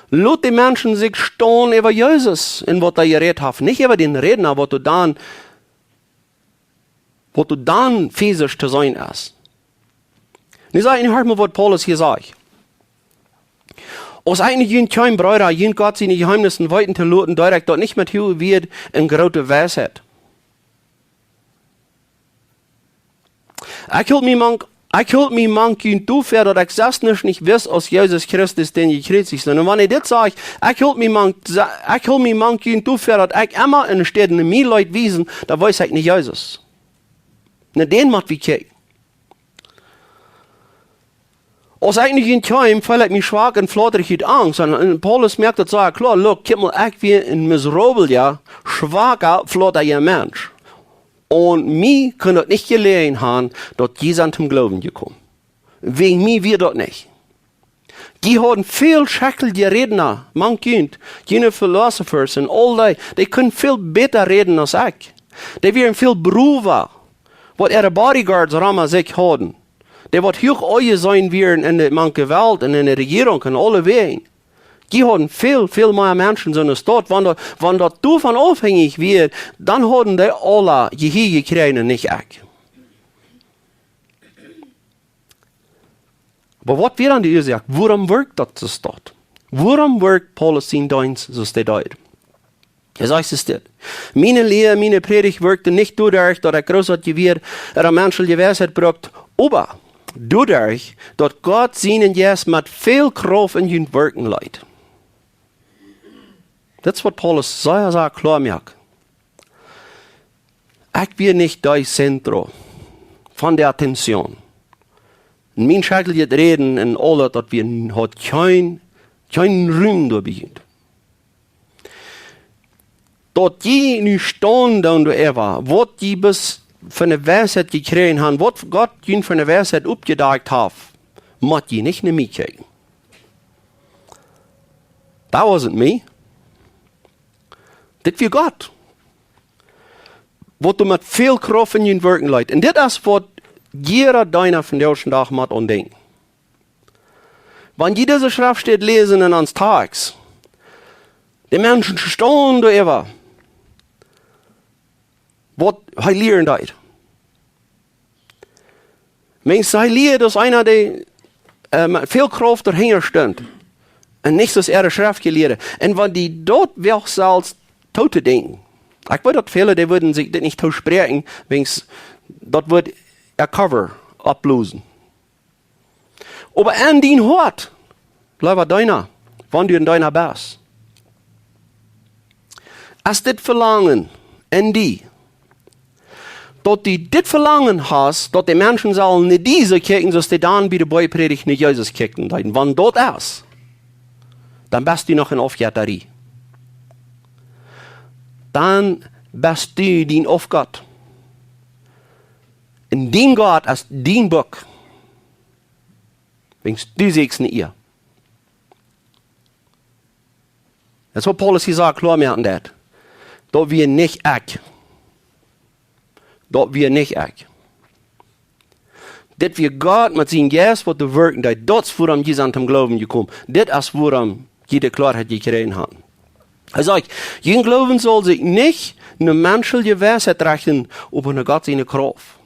Lot de Menschen sikj stonen äwa Jesus un waut hee jerät haft, nich äwa dän Rädna, waut doa dan, waut doa dan physisch to seenen es. Nu saj ekj, nu horch mol, waut Paulus hia sajcht. Aus ekj nu junt kjeem, Breeda, junt Gott siene Jeheemnisse weeten to loten, deed ekj daut nich met huage Wieed un groote Weisheit. Ekj hilt mie mank, ekj hilt mie mank junt doafäa, daut ekj selfst nuscht nich wist aus Jesus Christus, dän jekjriezicht. Un wan hee dit sajcht, ekj hilt mie mank, ekj hilt mie mank junt doafäa, daut ekj emma enne Städ no mie leet wiesen, dan wees ekj no Jesus. No dän mott wie kjikjen. Aus ekj nu hia kjeem, feeld ekj mie schwak un flautrig ut Angst. Un, un Paulus moakt daut soo kloa, look, kjikj mol, ekj wia een miserabelja, schwaka, flautja Mensch. Un mie kunn daut nich jeläajen haben, daut jie sent toom Gloowen jekomen. Wäajen mie wia daut nich. Dee hauden väl schekjliche Rädna, mank junt, june philosophers un aul dee, dee kunnen väl bäta räden aus ekj. Dee wieren väl browa, waut äare bodyguards rom sikj hauden. Dee waut huach aunjeseenen wieren enne, mank de Welt un enne Rejierunk un aulewäajen. Dee hauden väl, väl mea Menschen en soone Staut. Wan daut, wan daut doavon aufhenjich wia, dan hauden dee aula Jehia jekjräajen un nich ekj. Oba waut wia dan de Uasoak? Wuarom wirkjt daut soo stoakj? Wuarom wirkjt Paulus sien Deenst soo stoakj? Hee sajcht es dit: Miene Lia, miene Prädicht wirkjt nich doaderch, daut ekj groot waut jewieet ooda menschelje Weisheit brukt, oba doaderch, daut Gott sienen Jeist met väl Krauft en junt wirkjen leet. Daut es waut Paulus sea, sea kloa moakt. Ekj wia nich de Zentrum von de Attention. Un mien schekjlichet Räden un aulet, daut wie haud kjeen, kjeen Rum doa bie junt. Daut jie nu stonen doonen doaräwa, waut jie bloos fa ne Weisheit jekjräajen han, waut Gott junt fa ne Weisheit oppjedakjt haft, mott jie nich no mie kjikjen. That wasn't me. Dit wia Gott, waut doa met väl Krauft en junt wirkjen leet. Un dit es waut jieda Deena vondoag dän Dach mott aun denkjen. Wan jie dise Schreftstäd läsen en ons Tekjst, de Menschen stonen doaräwa, waut hee lieren deed. Mensch, hee lieed aus eena, dee, äh, met väl Krauft doahinja stunt. Un nich aus äare Schreftjelieede. Un wan dee daut wia selfst too to denkjen. Ekj weet, daut väle, dee wudden sikj dit nich toospräakjen, wiels daut wudd äa Cover oppblosen. Oba en dien Hoat, leewa Deena, wan du en Deena best, es dit Velangen en die, daut du dit Velangen hast, daut de Menschen sellen no die soo kjikjen, soo aus dee dan bie de Boajeprädicht no Jesus kjikjten deeden. Wan daut es, dan best du noch en Aufjettarie. Dan best du dien Aufgott. Un dien Gott es dien Buak. Wiels du sitst nich hia. Daut es waut Paulus hia sajcht, kloa moaken deit. Daut wia nich ekj. Daut wia nich ekj. Dit wia Gott met sienen Jeist, waut doa wirkjen deed. Daut es wuarom jie sent toom Gloowen jekomen. Dit es wuarom jie de Kloarheit jekjräajen han. Hee sajcht, jun Gloowen saul sikj nich no menschelje Weisheit rechten, oba no Gott siene Krauft.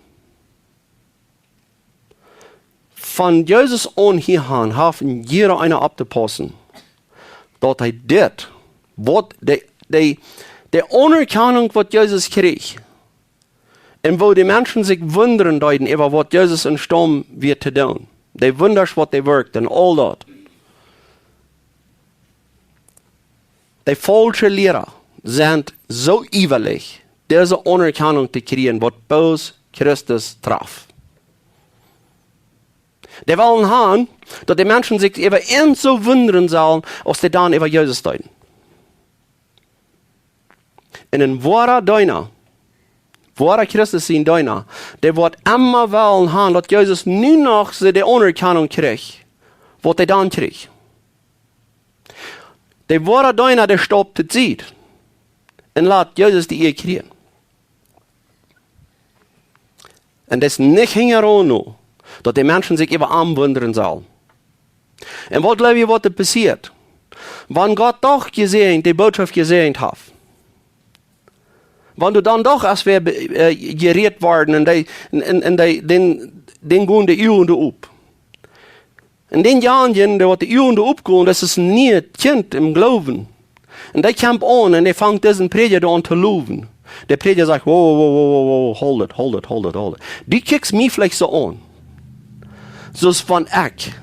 Von Jesus aun hia han, haft jieda eena opptopaussen, daut hee dit, waut de, de, de Aunerkjanunk, waut Jesus kjrieech, un woo de Menschen sikj wundren deeden äwa waut Jesus em Staut wia to doonen, de Wundasch, waut hee wirkjt, un aul daut. De faulsche Liera sent soo iewalich, dise Aunerkjanunk to kjrieen, waut bloos Christus traft. Dee wellen han, daut de Menschen sikj äwa an soo wundren sellen, aus dee dan äwa Jesus deeden. Un een woara Deena, woara Christus sien Deena, dee woat emma wellen han, daut Jesus nu noch soo de Aunerkjanunk kjricht, waut hee dan kjrieech. De woare Deena, dee staupt to Sied un lat Jesus de Ea kjrieen. Un daut es nich hinjaraun no, daut de Menschen sikj äwa am wundren sellen. Un waut jleew jie, waut doa passieet, wan Gott doch jesäajent, de Bootschoft jesäajent haft? Wan du dan doch aus wäa be-, äh, jerät worden un dee, un, un, un dee, dän, dän gonen de Uagen opp. Un dän Jung, dee waut de Uagen oppgonen, daut es een nieet Kjint em Gloowen. Un dee kjemt aun un dee fangt disen Prädja aun to lowen. De Prädja sajcht: "Wow, wow, wow, wow, wow, hold it, hold it, hold it, hold it. Du kjikjst mie veleicht soo aun, soo aus wan ekj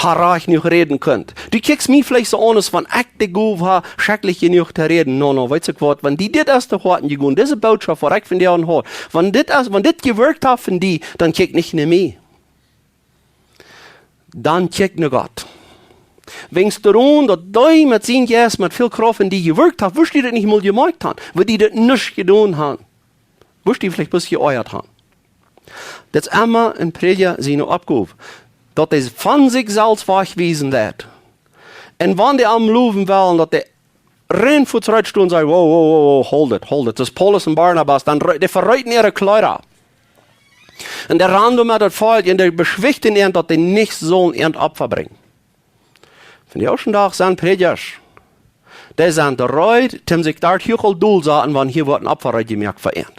ha rajcht jenuach räden kunn. Du kjikjst mie veleicht soo aun, aus wan ekj de Gow ha, schrakjlich jenuach to räden. No, no, weetst du waut, wan die dit es to Hoaten jegonen, dise Bootschoft, waut ekj von die aun hia, wan dit es, wan dit jewirkjt haft von die, dan kjikj nich no mie." Dan kjikj no Gott. Wiels doaromm, daut dee met sien Jeist met väl Krauft en die jewirkjt haft, wurscht du daut nich mol jemoakt han, wudd die daut nich jedonen han. Wurscht du veleicht bloos jeoajat han. Daut es emma een Prädja siene Oppgow, daut hee von sikj selfst wajchwiesen deit. Un wan dee am lowen wellen, daut dee rein fuaz rut stonen, sajen: "Wow, wow, wow, wow, hold it, hold it." Daut es Paulus un Barnabas, dan re-, dee vereeten äare Kjleeda. Un dee rannen met daut Volkj un dee beschwichten an, daut dee nich sullen an Opfa brinjen. Vondoag dän Dach sent Prädjasch, dee sent reed, om sikj doa hia aul dol to saten, wan hia woat een Opfa reed jemoakt fa an.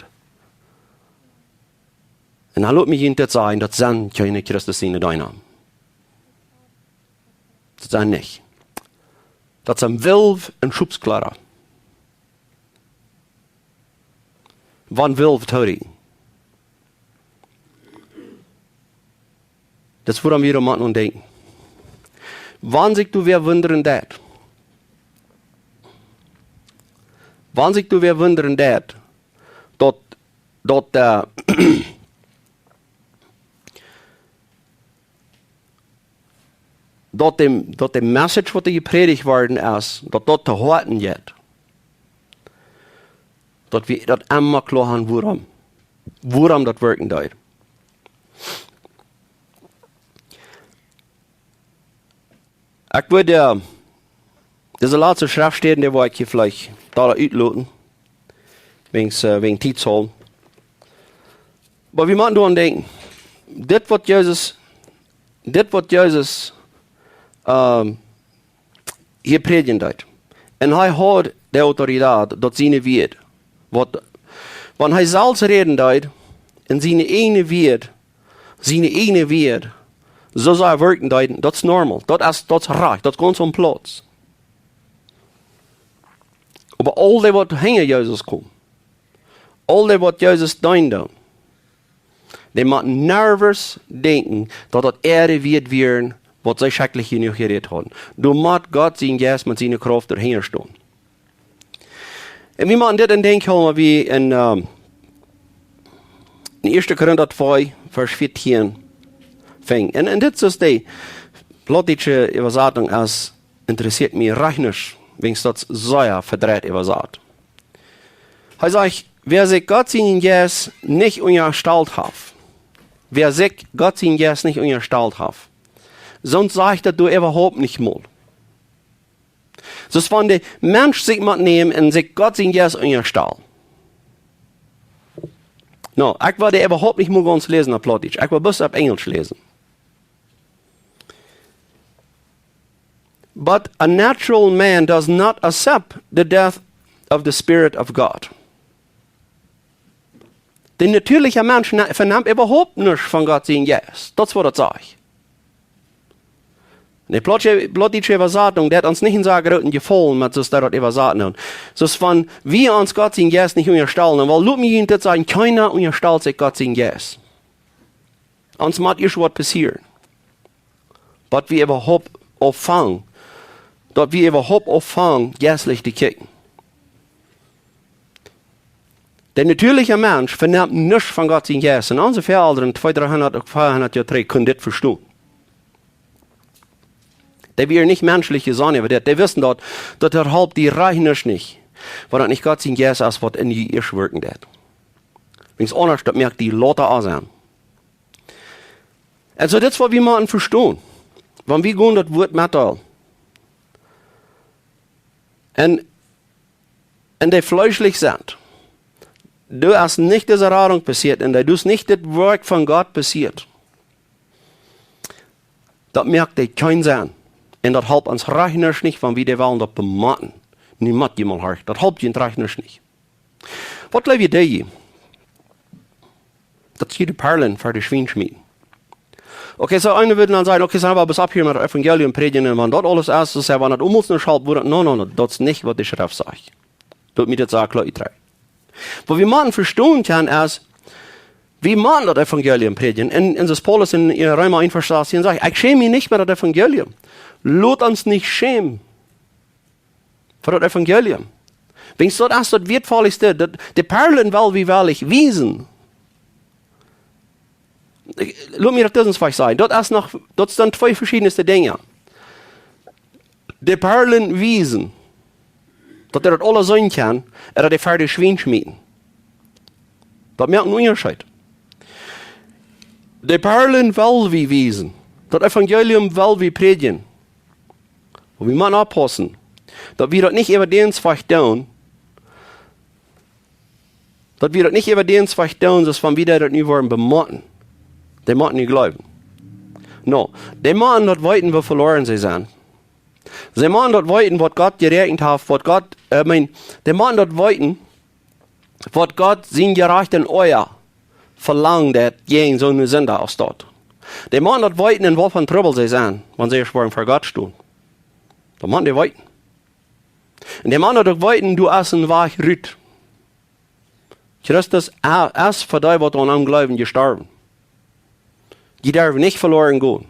Un dan lot mie junt dit sajen, daut sent kjeene Christus siene Deena. Daut sent nich. Daut sent Wulf un Schopskjleeda. Wan Wulf, sorry. Daut es wuarom wie doa motten aun denkjen. Wan sikj doa wäa wundren deit. Wan sikj doa wäa wundren deit, daut, daut, äh, daut de, daut de Message, waut doa jeprädicht worden es, daut daut to Hoaten jeit. Daut wie daut emma kloa haben, wuarom, wuarom daut werkjen deed. Ekj wudd, äh, dise latste Schreftstäden, dee wudd ekj hia veleicht doa utloten, wäajen, äh, wäajen Tiet saul. Oba wie motten doaraun denkjen, dit waut Jesus, dit waut Jesus, ähm, hia prädjen deed. Un hee haud de Autorität, daut siene Wieed, waut, wan hee selfst räden deed, en siene eejne Wieed, siene eejne Wieed, soo soo werkjen deed, daut es normal, daut es, daut es rajcht, daut es gaunz aum Plauz. Oba aul dee waut hinja Jesus kjeemen, aul dee waut Jesus deenden, dee motten never denkjen, daut daut äare Wieed wieren, waut see schrakjlich jenuach jerät hauden. Doa mott Gott sien Jeist met siene Krauft doahinja stonen. Un wie motten dit en Denkj hoolen, waut wie en, ähm, en Ieeschte Korinta twee, Varsch vieetieen finjen. Un, un dit es de plautdietsche Äwasatunk, es, interesseet mie rajcht nich, wäajen daut sea vedreit äwasat. Hee sajcht: "Wäa sikj Gott sienen Jeist nich unjastalt haft, wäa sikj Gott sienen Jeist nich unjastalt haft, soont sajcht daut doa äwahaupt nich mol." Soo aus wan de Mensch sikj mott nämen un sikj Gott sienen Jeist unjastalen. No, ekj wudd äwahaupt nich mol gaunz läsen opp Plautdietsch. Ekj wudd bloos opp Enjelsch läsen. "But a natural man does not accept the death of the Spirit of God." De natieelja Mensch ne-, venemt äwahaupt nuscht von Gott sienen Jeist. Daut es waut daut sajcht. De plautdietsche, plautdietsche Äwasatunk, dee haft ons nich en soo grooten Jefaulen met soo aus daut äwasat nu. Soo aus wan wie ons Gott sienen Jeist nich unjastalen. Un well, lot mie junt dit sajen, kjeena unjastalt sikj Gott sienen Jeist. Ons mott ieescht waut passieren, daut wie äwahaupt aunfangen, daut wie äwahaupt aunfangen, jeistlich to kjikjen. De natieelja Mensch venemt nuscht von Gott sienen Jeist. Un onse Väaelren twee, dreehundat, uk veahundat Joa trigj kunnen dit vestonen. Dee wieren nich menschlich jesonnen, oba dee, dee wisten daut, daut halpt die rajcht nuscht nich, wan daut nich Gott sien Jeist es, waut en die ieescht werkjen deit. Wäajen aundasch, daut moakt die lota aun sennen. Un soo, dit es waut wie motten vestonen, wan wie gonen daut Wuat metdeelen. Un, un dee fleeschlich sent, doa es nich dise Radunk passieet un doa es nich dit Woakj von Gott passieet. Daut moakt dee kjeen Senn. Un daut halpt ons rajcht nuscht nich, wan wie dee wellen daut bemotten. Nu mott jie mol horchen. Daut halpt junt rajcht nuscht nich. Waut jleew jie, dee? Daut jie de Parlen fa de Schwien schmieten. Okay, soo eena wudd dan sajen, okay, sent wie bat hia met daut Evangelium prädjen un wan daut aules es, soo wan daut aules nuscht halpt, wudd daut, no, no, no, daut es nich waut de Schreft sajcht. Lot mie daut sajen, kloa, ekj trei. Waut wie motten vestonen kjennen es, wie motten daut Evangelium prädjen. Un, un soo aus Paulus en, en Reema eent Varsch sastieen sajcht: "Ekj schäm mie nich met daut Evangelium." Lot ons nich schämen fa daut Evangelium. Wäajen daut es daut wieetvolste, daut, de Parlen well wie werkjlich wiesen. Lot mie daut dit ieescht sajen. Daut es noch, daut sent twee veschiedne Dinja. De Parlen wiesen, daut dee daut aula seenen kjennen, ooda dee fa de Schwien schmieten. Daut moakt eenen Unjascheet. De Parlen well wie wiesen. Daut Evangelium well wie prädjen. Oba wie motten oppaussen, daut wie daut nich äwa dän Wajch doonen, daut wie daut nich äwa dän Wajch doonen, soo aus wan wie daut nu wudden bemotten. Dee motten nu jleewen. No, dee motten daut weeten, woo veloaren see sent. See motten daut weeten, waut Gott jeräakjent haft, waut Gott, I mean, dee motten daut weeten, waut Gott sien jerajchtet Oaja velangt, daut jäajen soone Sinda aus daut. Dee motten daut weeten, en waut fa Trubbel see sent, wan see ieescht woaren ver Gott stonen. Daut motten dee weeten. Un dee motten daut uk weeten, doa es een Wajch rut. Christus, ä, es fa dee, waut aun am jleewen, jestorwen. Jie derwen nich veloaren gonen.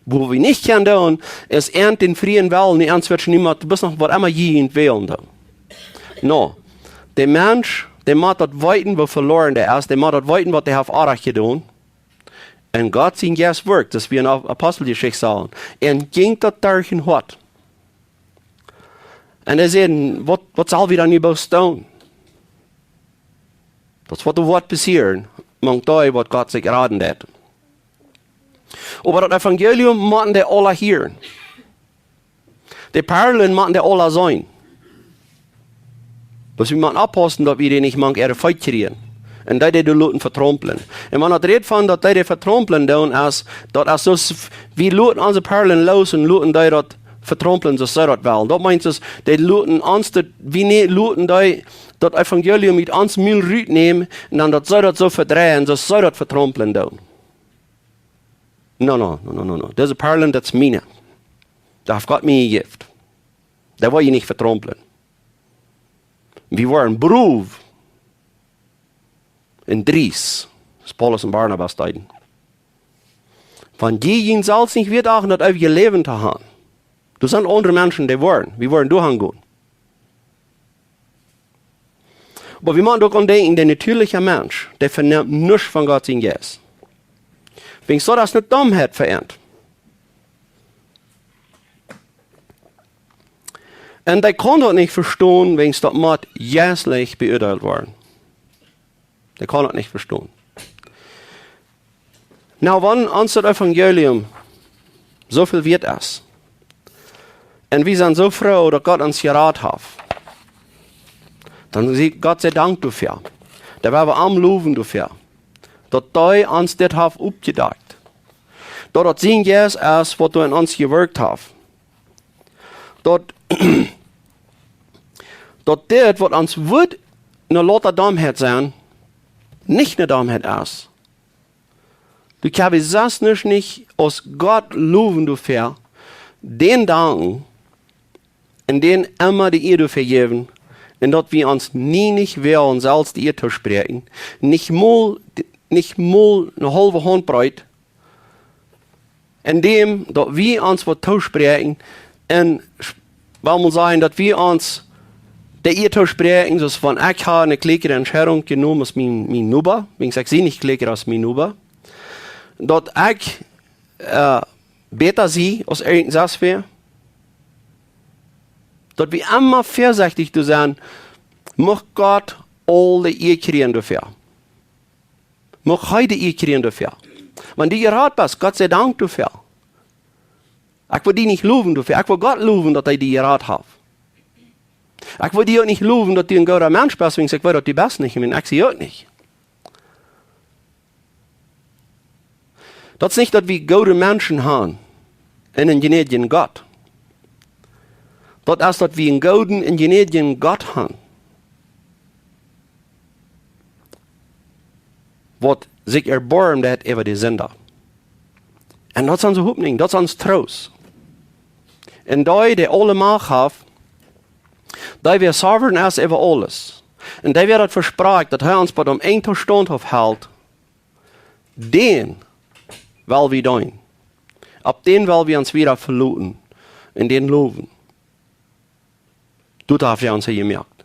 Waut wie nich kjennen doonen, es an dän frieen Wellen, dee ons woat niemols, bat noch waut emma jie junt wellen doonen. No, de Mensch, dee mott daut weeten, woo veloaren dee es, dee mott daut weeten, waut dee haft oajch jedonen. Un Gott sien Jeist wirkjt, daut wie en Ap-, Aposteljeschicht sagen. Un jinkj daut derch äa Hoat. Un see säden: "Waut, waut sell wie dan nu bloos doonen?" Daut es waut doa woat passieren, mank dee waut Gott sikj raden deed. Oba daut Evangelium motten dee aula hieren. De Perlen motten dee aula seenen. Bloos wie motten oppaussen, daut wie dee nich mank äare Feet kjrieen. Un dee dee doa loten vetraumplen. Un wan daut rät von daut dee dee vetraumplen doonen, es, daut es soo aus wie loten onse Perlen loos un loten dee daut vetraumplen, soo aus see daut wellen. Daut meent, daut dee loten ons daut, wie nä-, loten dee daut Evangelium ut ons Mul rutnämen un dan daut see daut soo vedreien, soo aus see daut vetraumplen doonen. No, no, no, no, no, no. Dise Perlen, daut es miene. Dee haft Gott mie jejäft. Dee well jie nich vetraumplen. Wie woaren brow un driest, soo aus Paulus un Barnabas deeden. Wan jie junt selfst nich wieet achten, daut eewje Läwen to haben, doa sent aundre Menschen, dee woaren, wie woaren doahan gonen. Oba wie motten uk aun denkjen, de natieelja Mensch, dee venemt nuscht von Gott sien Jeist. Wäajen daut es ne Dommheit fa an. Un dee kaun daut nich vestonen, wäajen daut mott jeistlich beuadeelt woaren. Dee kaun daut nich vestonen. Nu, wan ons daut Evangelium soo väl wieet es, un wie sent soo froo, daut Gott ons jerat haft, dan sie Gott sei Dank doafäa. Dan woa wie am lowen doafäa, daut hee ons dit haft oppjedakjt. Daut daut sien Jeist es, waut doa en ons jewirkjt haft. Daut, daut dit, waut ons wudd ne louta Dommheit sennen, nich ne Dommheit es. Du kaust sest nich, nich aus Gott lowen doafäa, dän danken un dän emma de Ea doafäa jäwen, un daut wie ons nie nich woagen selfst de Ea toospräakjen, nich mol, nich mol ne haulwe Hauntbreet, endäm daut wie ons waut toospräakjen, un sch-, well mol sajen, daut wie ons de Ea toospräakjen, soo aus wan ekj ha ne kjlieekjre Entscheidunk jenomen aus mien, mien Noba, wäajen ekj sie nich kjlieekja aus mien Noba, daut ekj, äh, bäta sie aus irjent sest wäa, daut wie emma väasechtich to sennen, mucht Gott aul de Ea kjrieen doafäa. Mucht hee de Ea kjrieen doafäa. Wan du jerat best, Gott sei Dank doafäa. Ekj well die nich lowen doafäa. Ekj well Gott lowen, daut hee die jerat haft. Ekj well die uk nich lowen, daut du een gooda Mensch best, wäajen ekj weet, daut du best nich, un ekj sie uk nich. Daut es nich, daut wie goode Menschen haben un een jnädjen Gott. Daut es, daut wie een gooden un jnädjen Gott haben, waut sikj erboarmen deit äwa de Sinda. Un daut es onse Hopninj, daut es ons Troost. Un dee, dee aule Macht haft, dee wäa sovereign es äwa aules, un dee wäa daut vesprakjt, daut hee ons bie däm Enj Tastaunt aufhelt, dän well wie deenen. Opp dän well wie ons wada veloten un dän lowen. Doatoo haft hee ons jemoakt.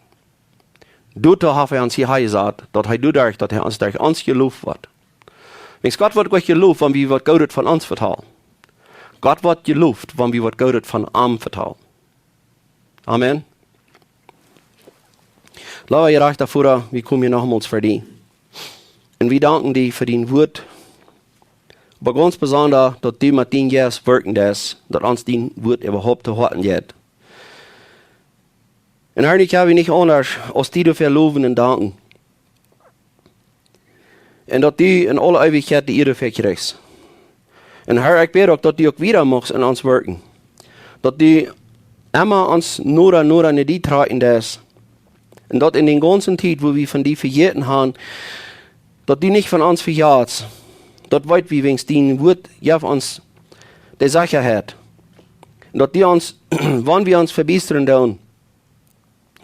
Doatoo haft hee ons hia jesat, daut hee doaderch, daut hee ons derch ons jeloft woat. Wäajen Gott woat nich jeloft, wan wie waut Goodet von ons vetalen. Gott woat jeloft, wan wie waut Goodet von am vetalen. Amen. Leewa jerajchta Voda, wie komen hia nochmols ver die. Un wie danken die fa dien Wuat. Oba gaunz besonda, daut du met dien Jeist wirkjen deist, daut ons dien Wuat äwahaupt to Hoaten jeit. Un Herr, ekj hab nich aundasch aus die doafäa lowen un danken. Un daut du en aule Eewichkjeit de Ea doafäa kjrichst. Un Herr, ekj bäd uk, daut du uk wada muchst en ons wirkjen. Daut du emma ons noda, noda no die trakjen deist. Un daut en dän gaunzen Tiet, wua wie von die vejäten haben, daut du nich von ons vejatst. Daut weet wie, wäajen dien Wuat jeft ons de Sechaheit. Un daut du ons, wan wie ons vebiestren doonen,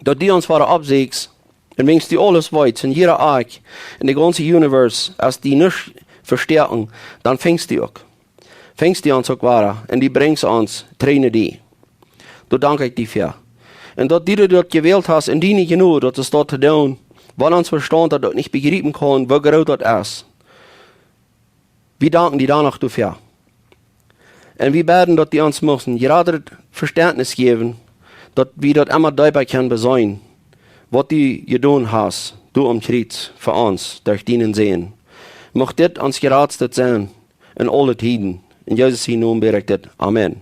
daut du ons wada oppsieekjst, un wäajen du aules weetst, en jieda Akj, en de gaunze Universe, aus du nuscht vestoakjen, dan finjst du uk. Finjst du ons uk wada, un du brinjst ons trigj no die. Doa dank ekj die fa. Un daut du daut jewält hast, un diene Jnod, daut es daut to doonen, wan ons Vestaunt daut uk nich bejriepen kaun, woo groot daut es. Wie danken die doano doafäa. Un wie bäden, daut du ons muchst een jratret Vestentnis jäwen, daut wie daut emma deepa kjennen beseenen, waut du jedonen hast, du aum Kjriez fa ons, derch dienen Sän. Mucht dit ons jratsta sennen en aule Tieden. En Jesus sienen Nomen bäd ekj dit. Amen.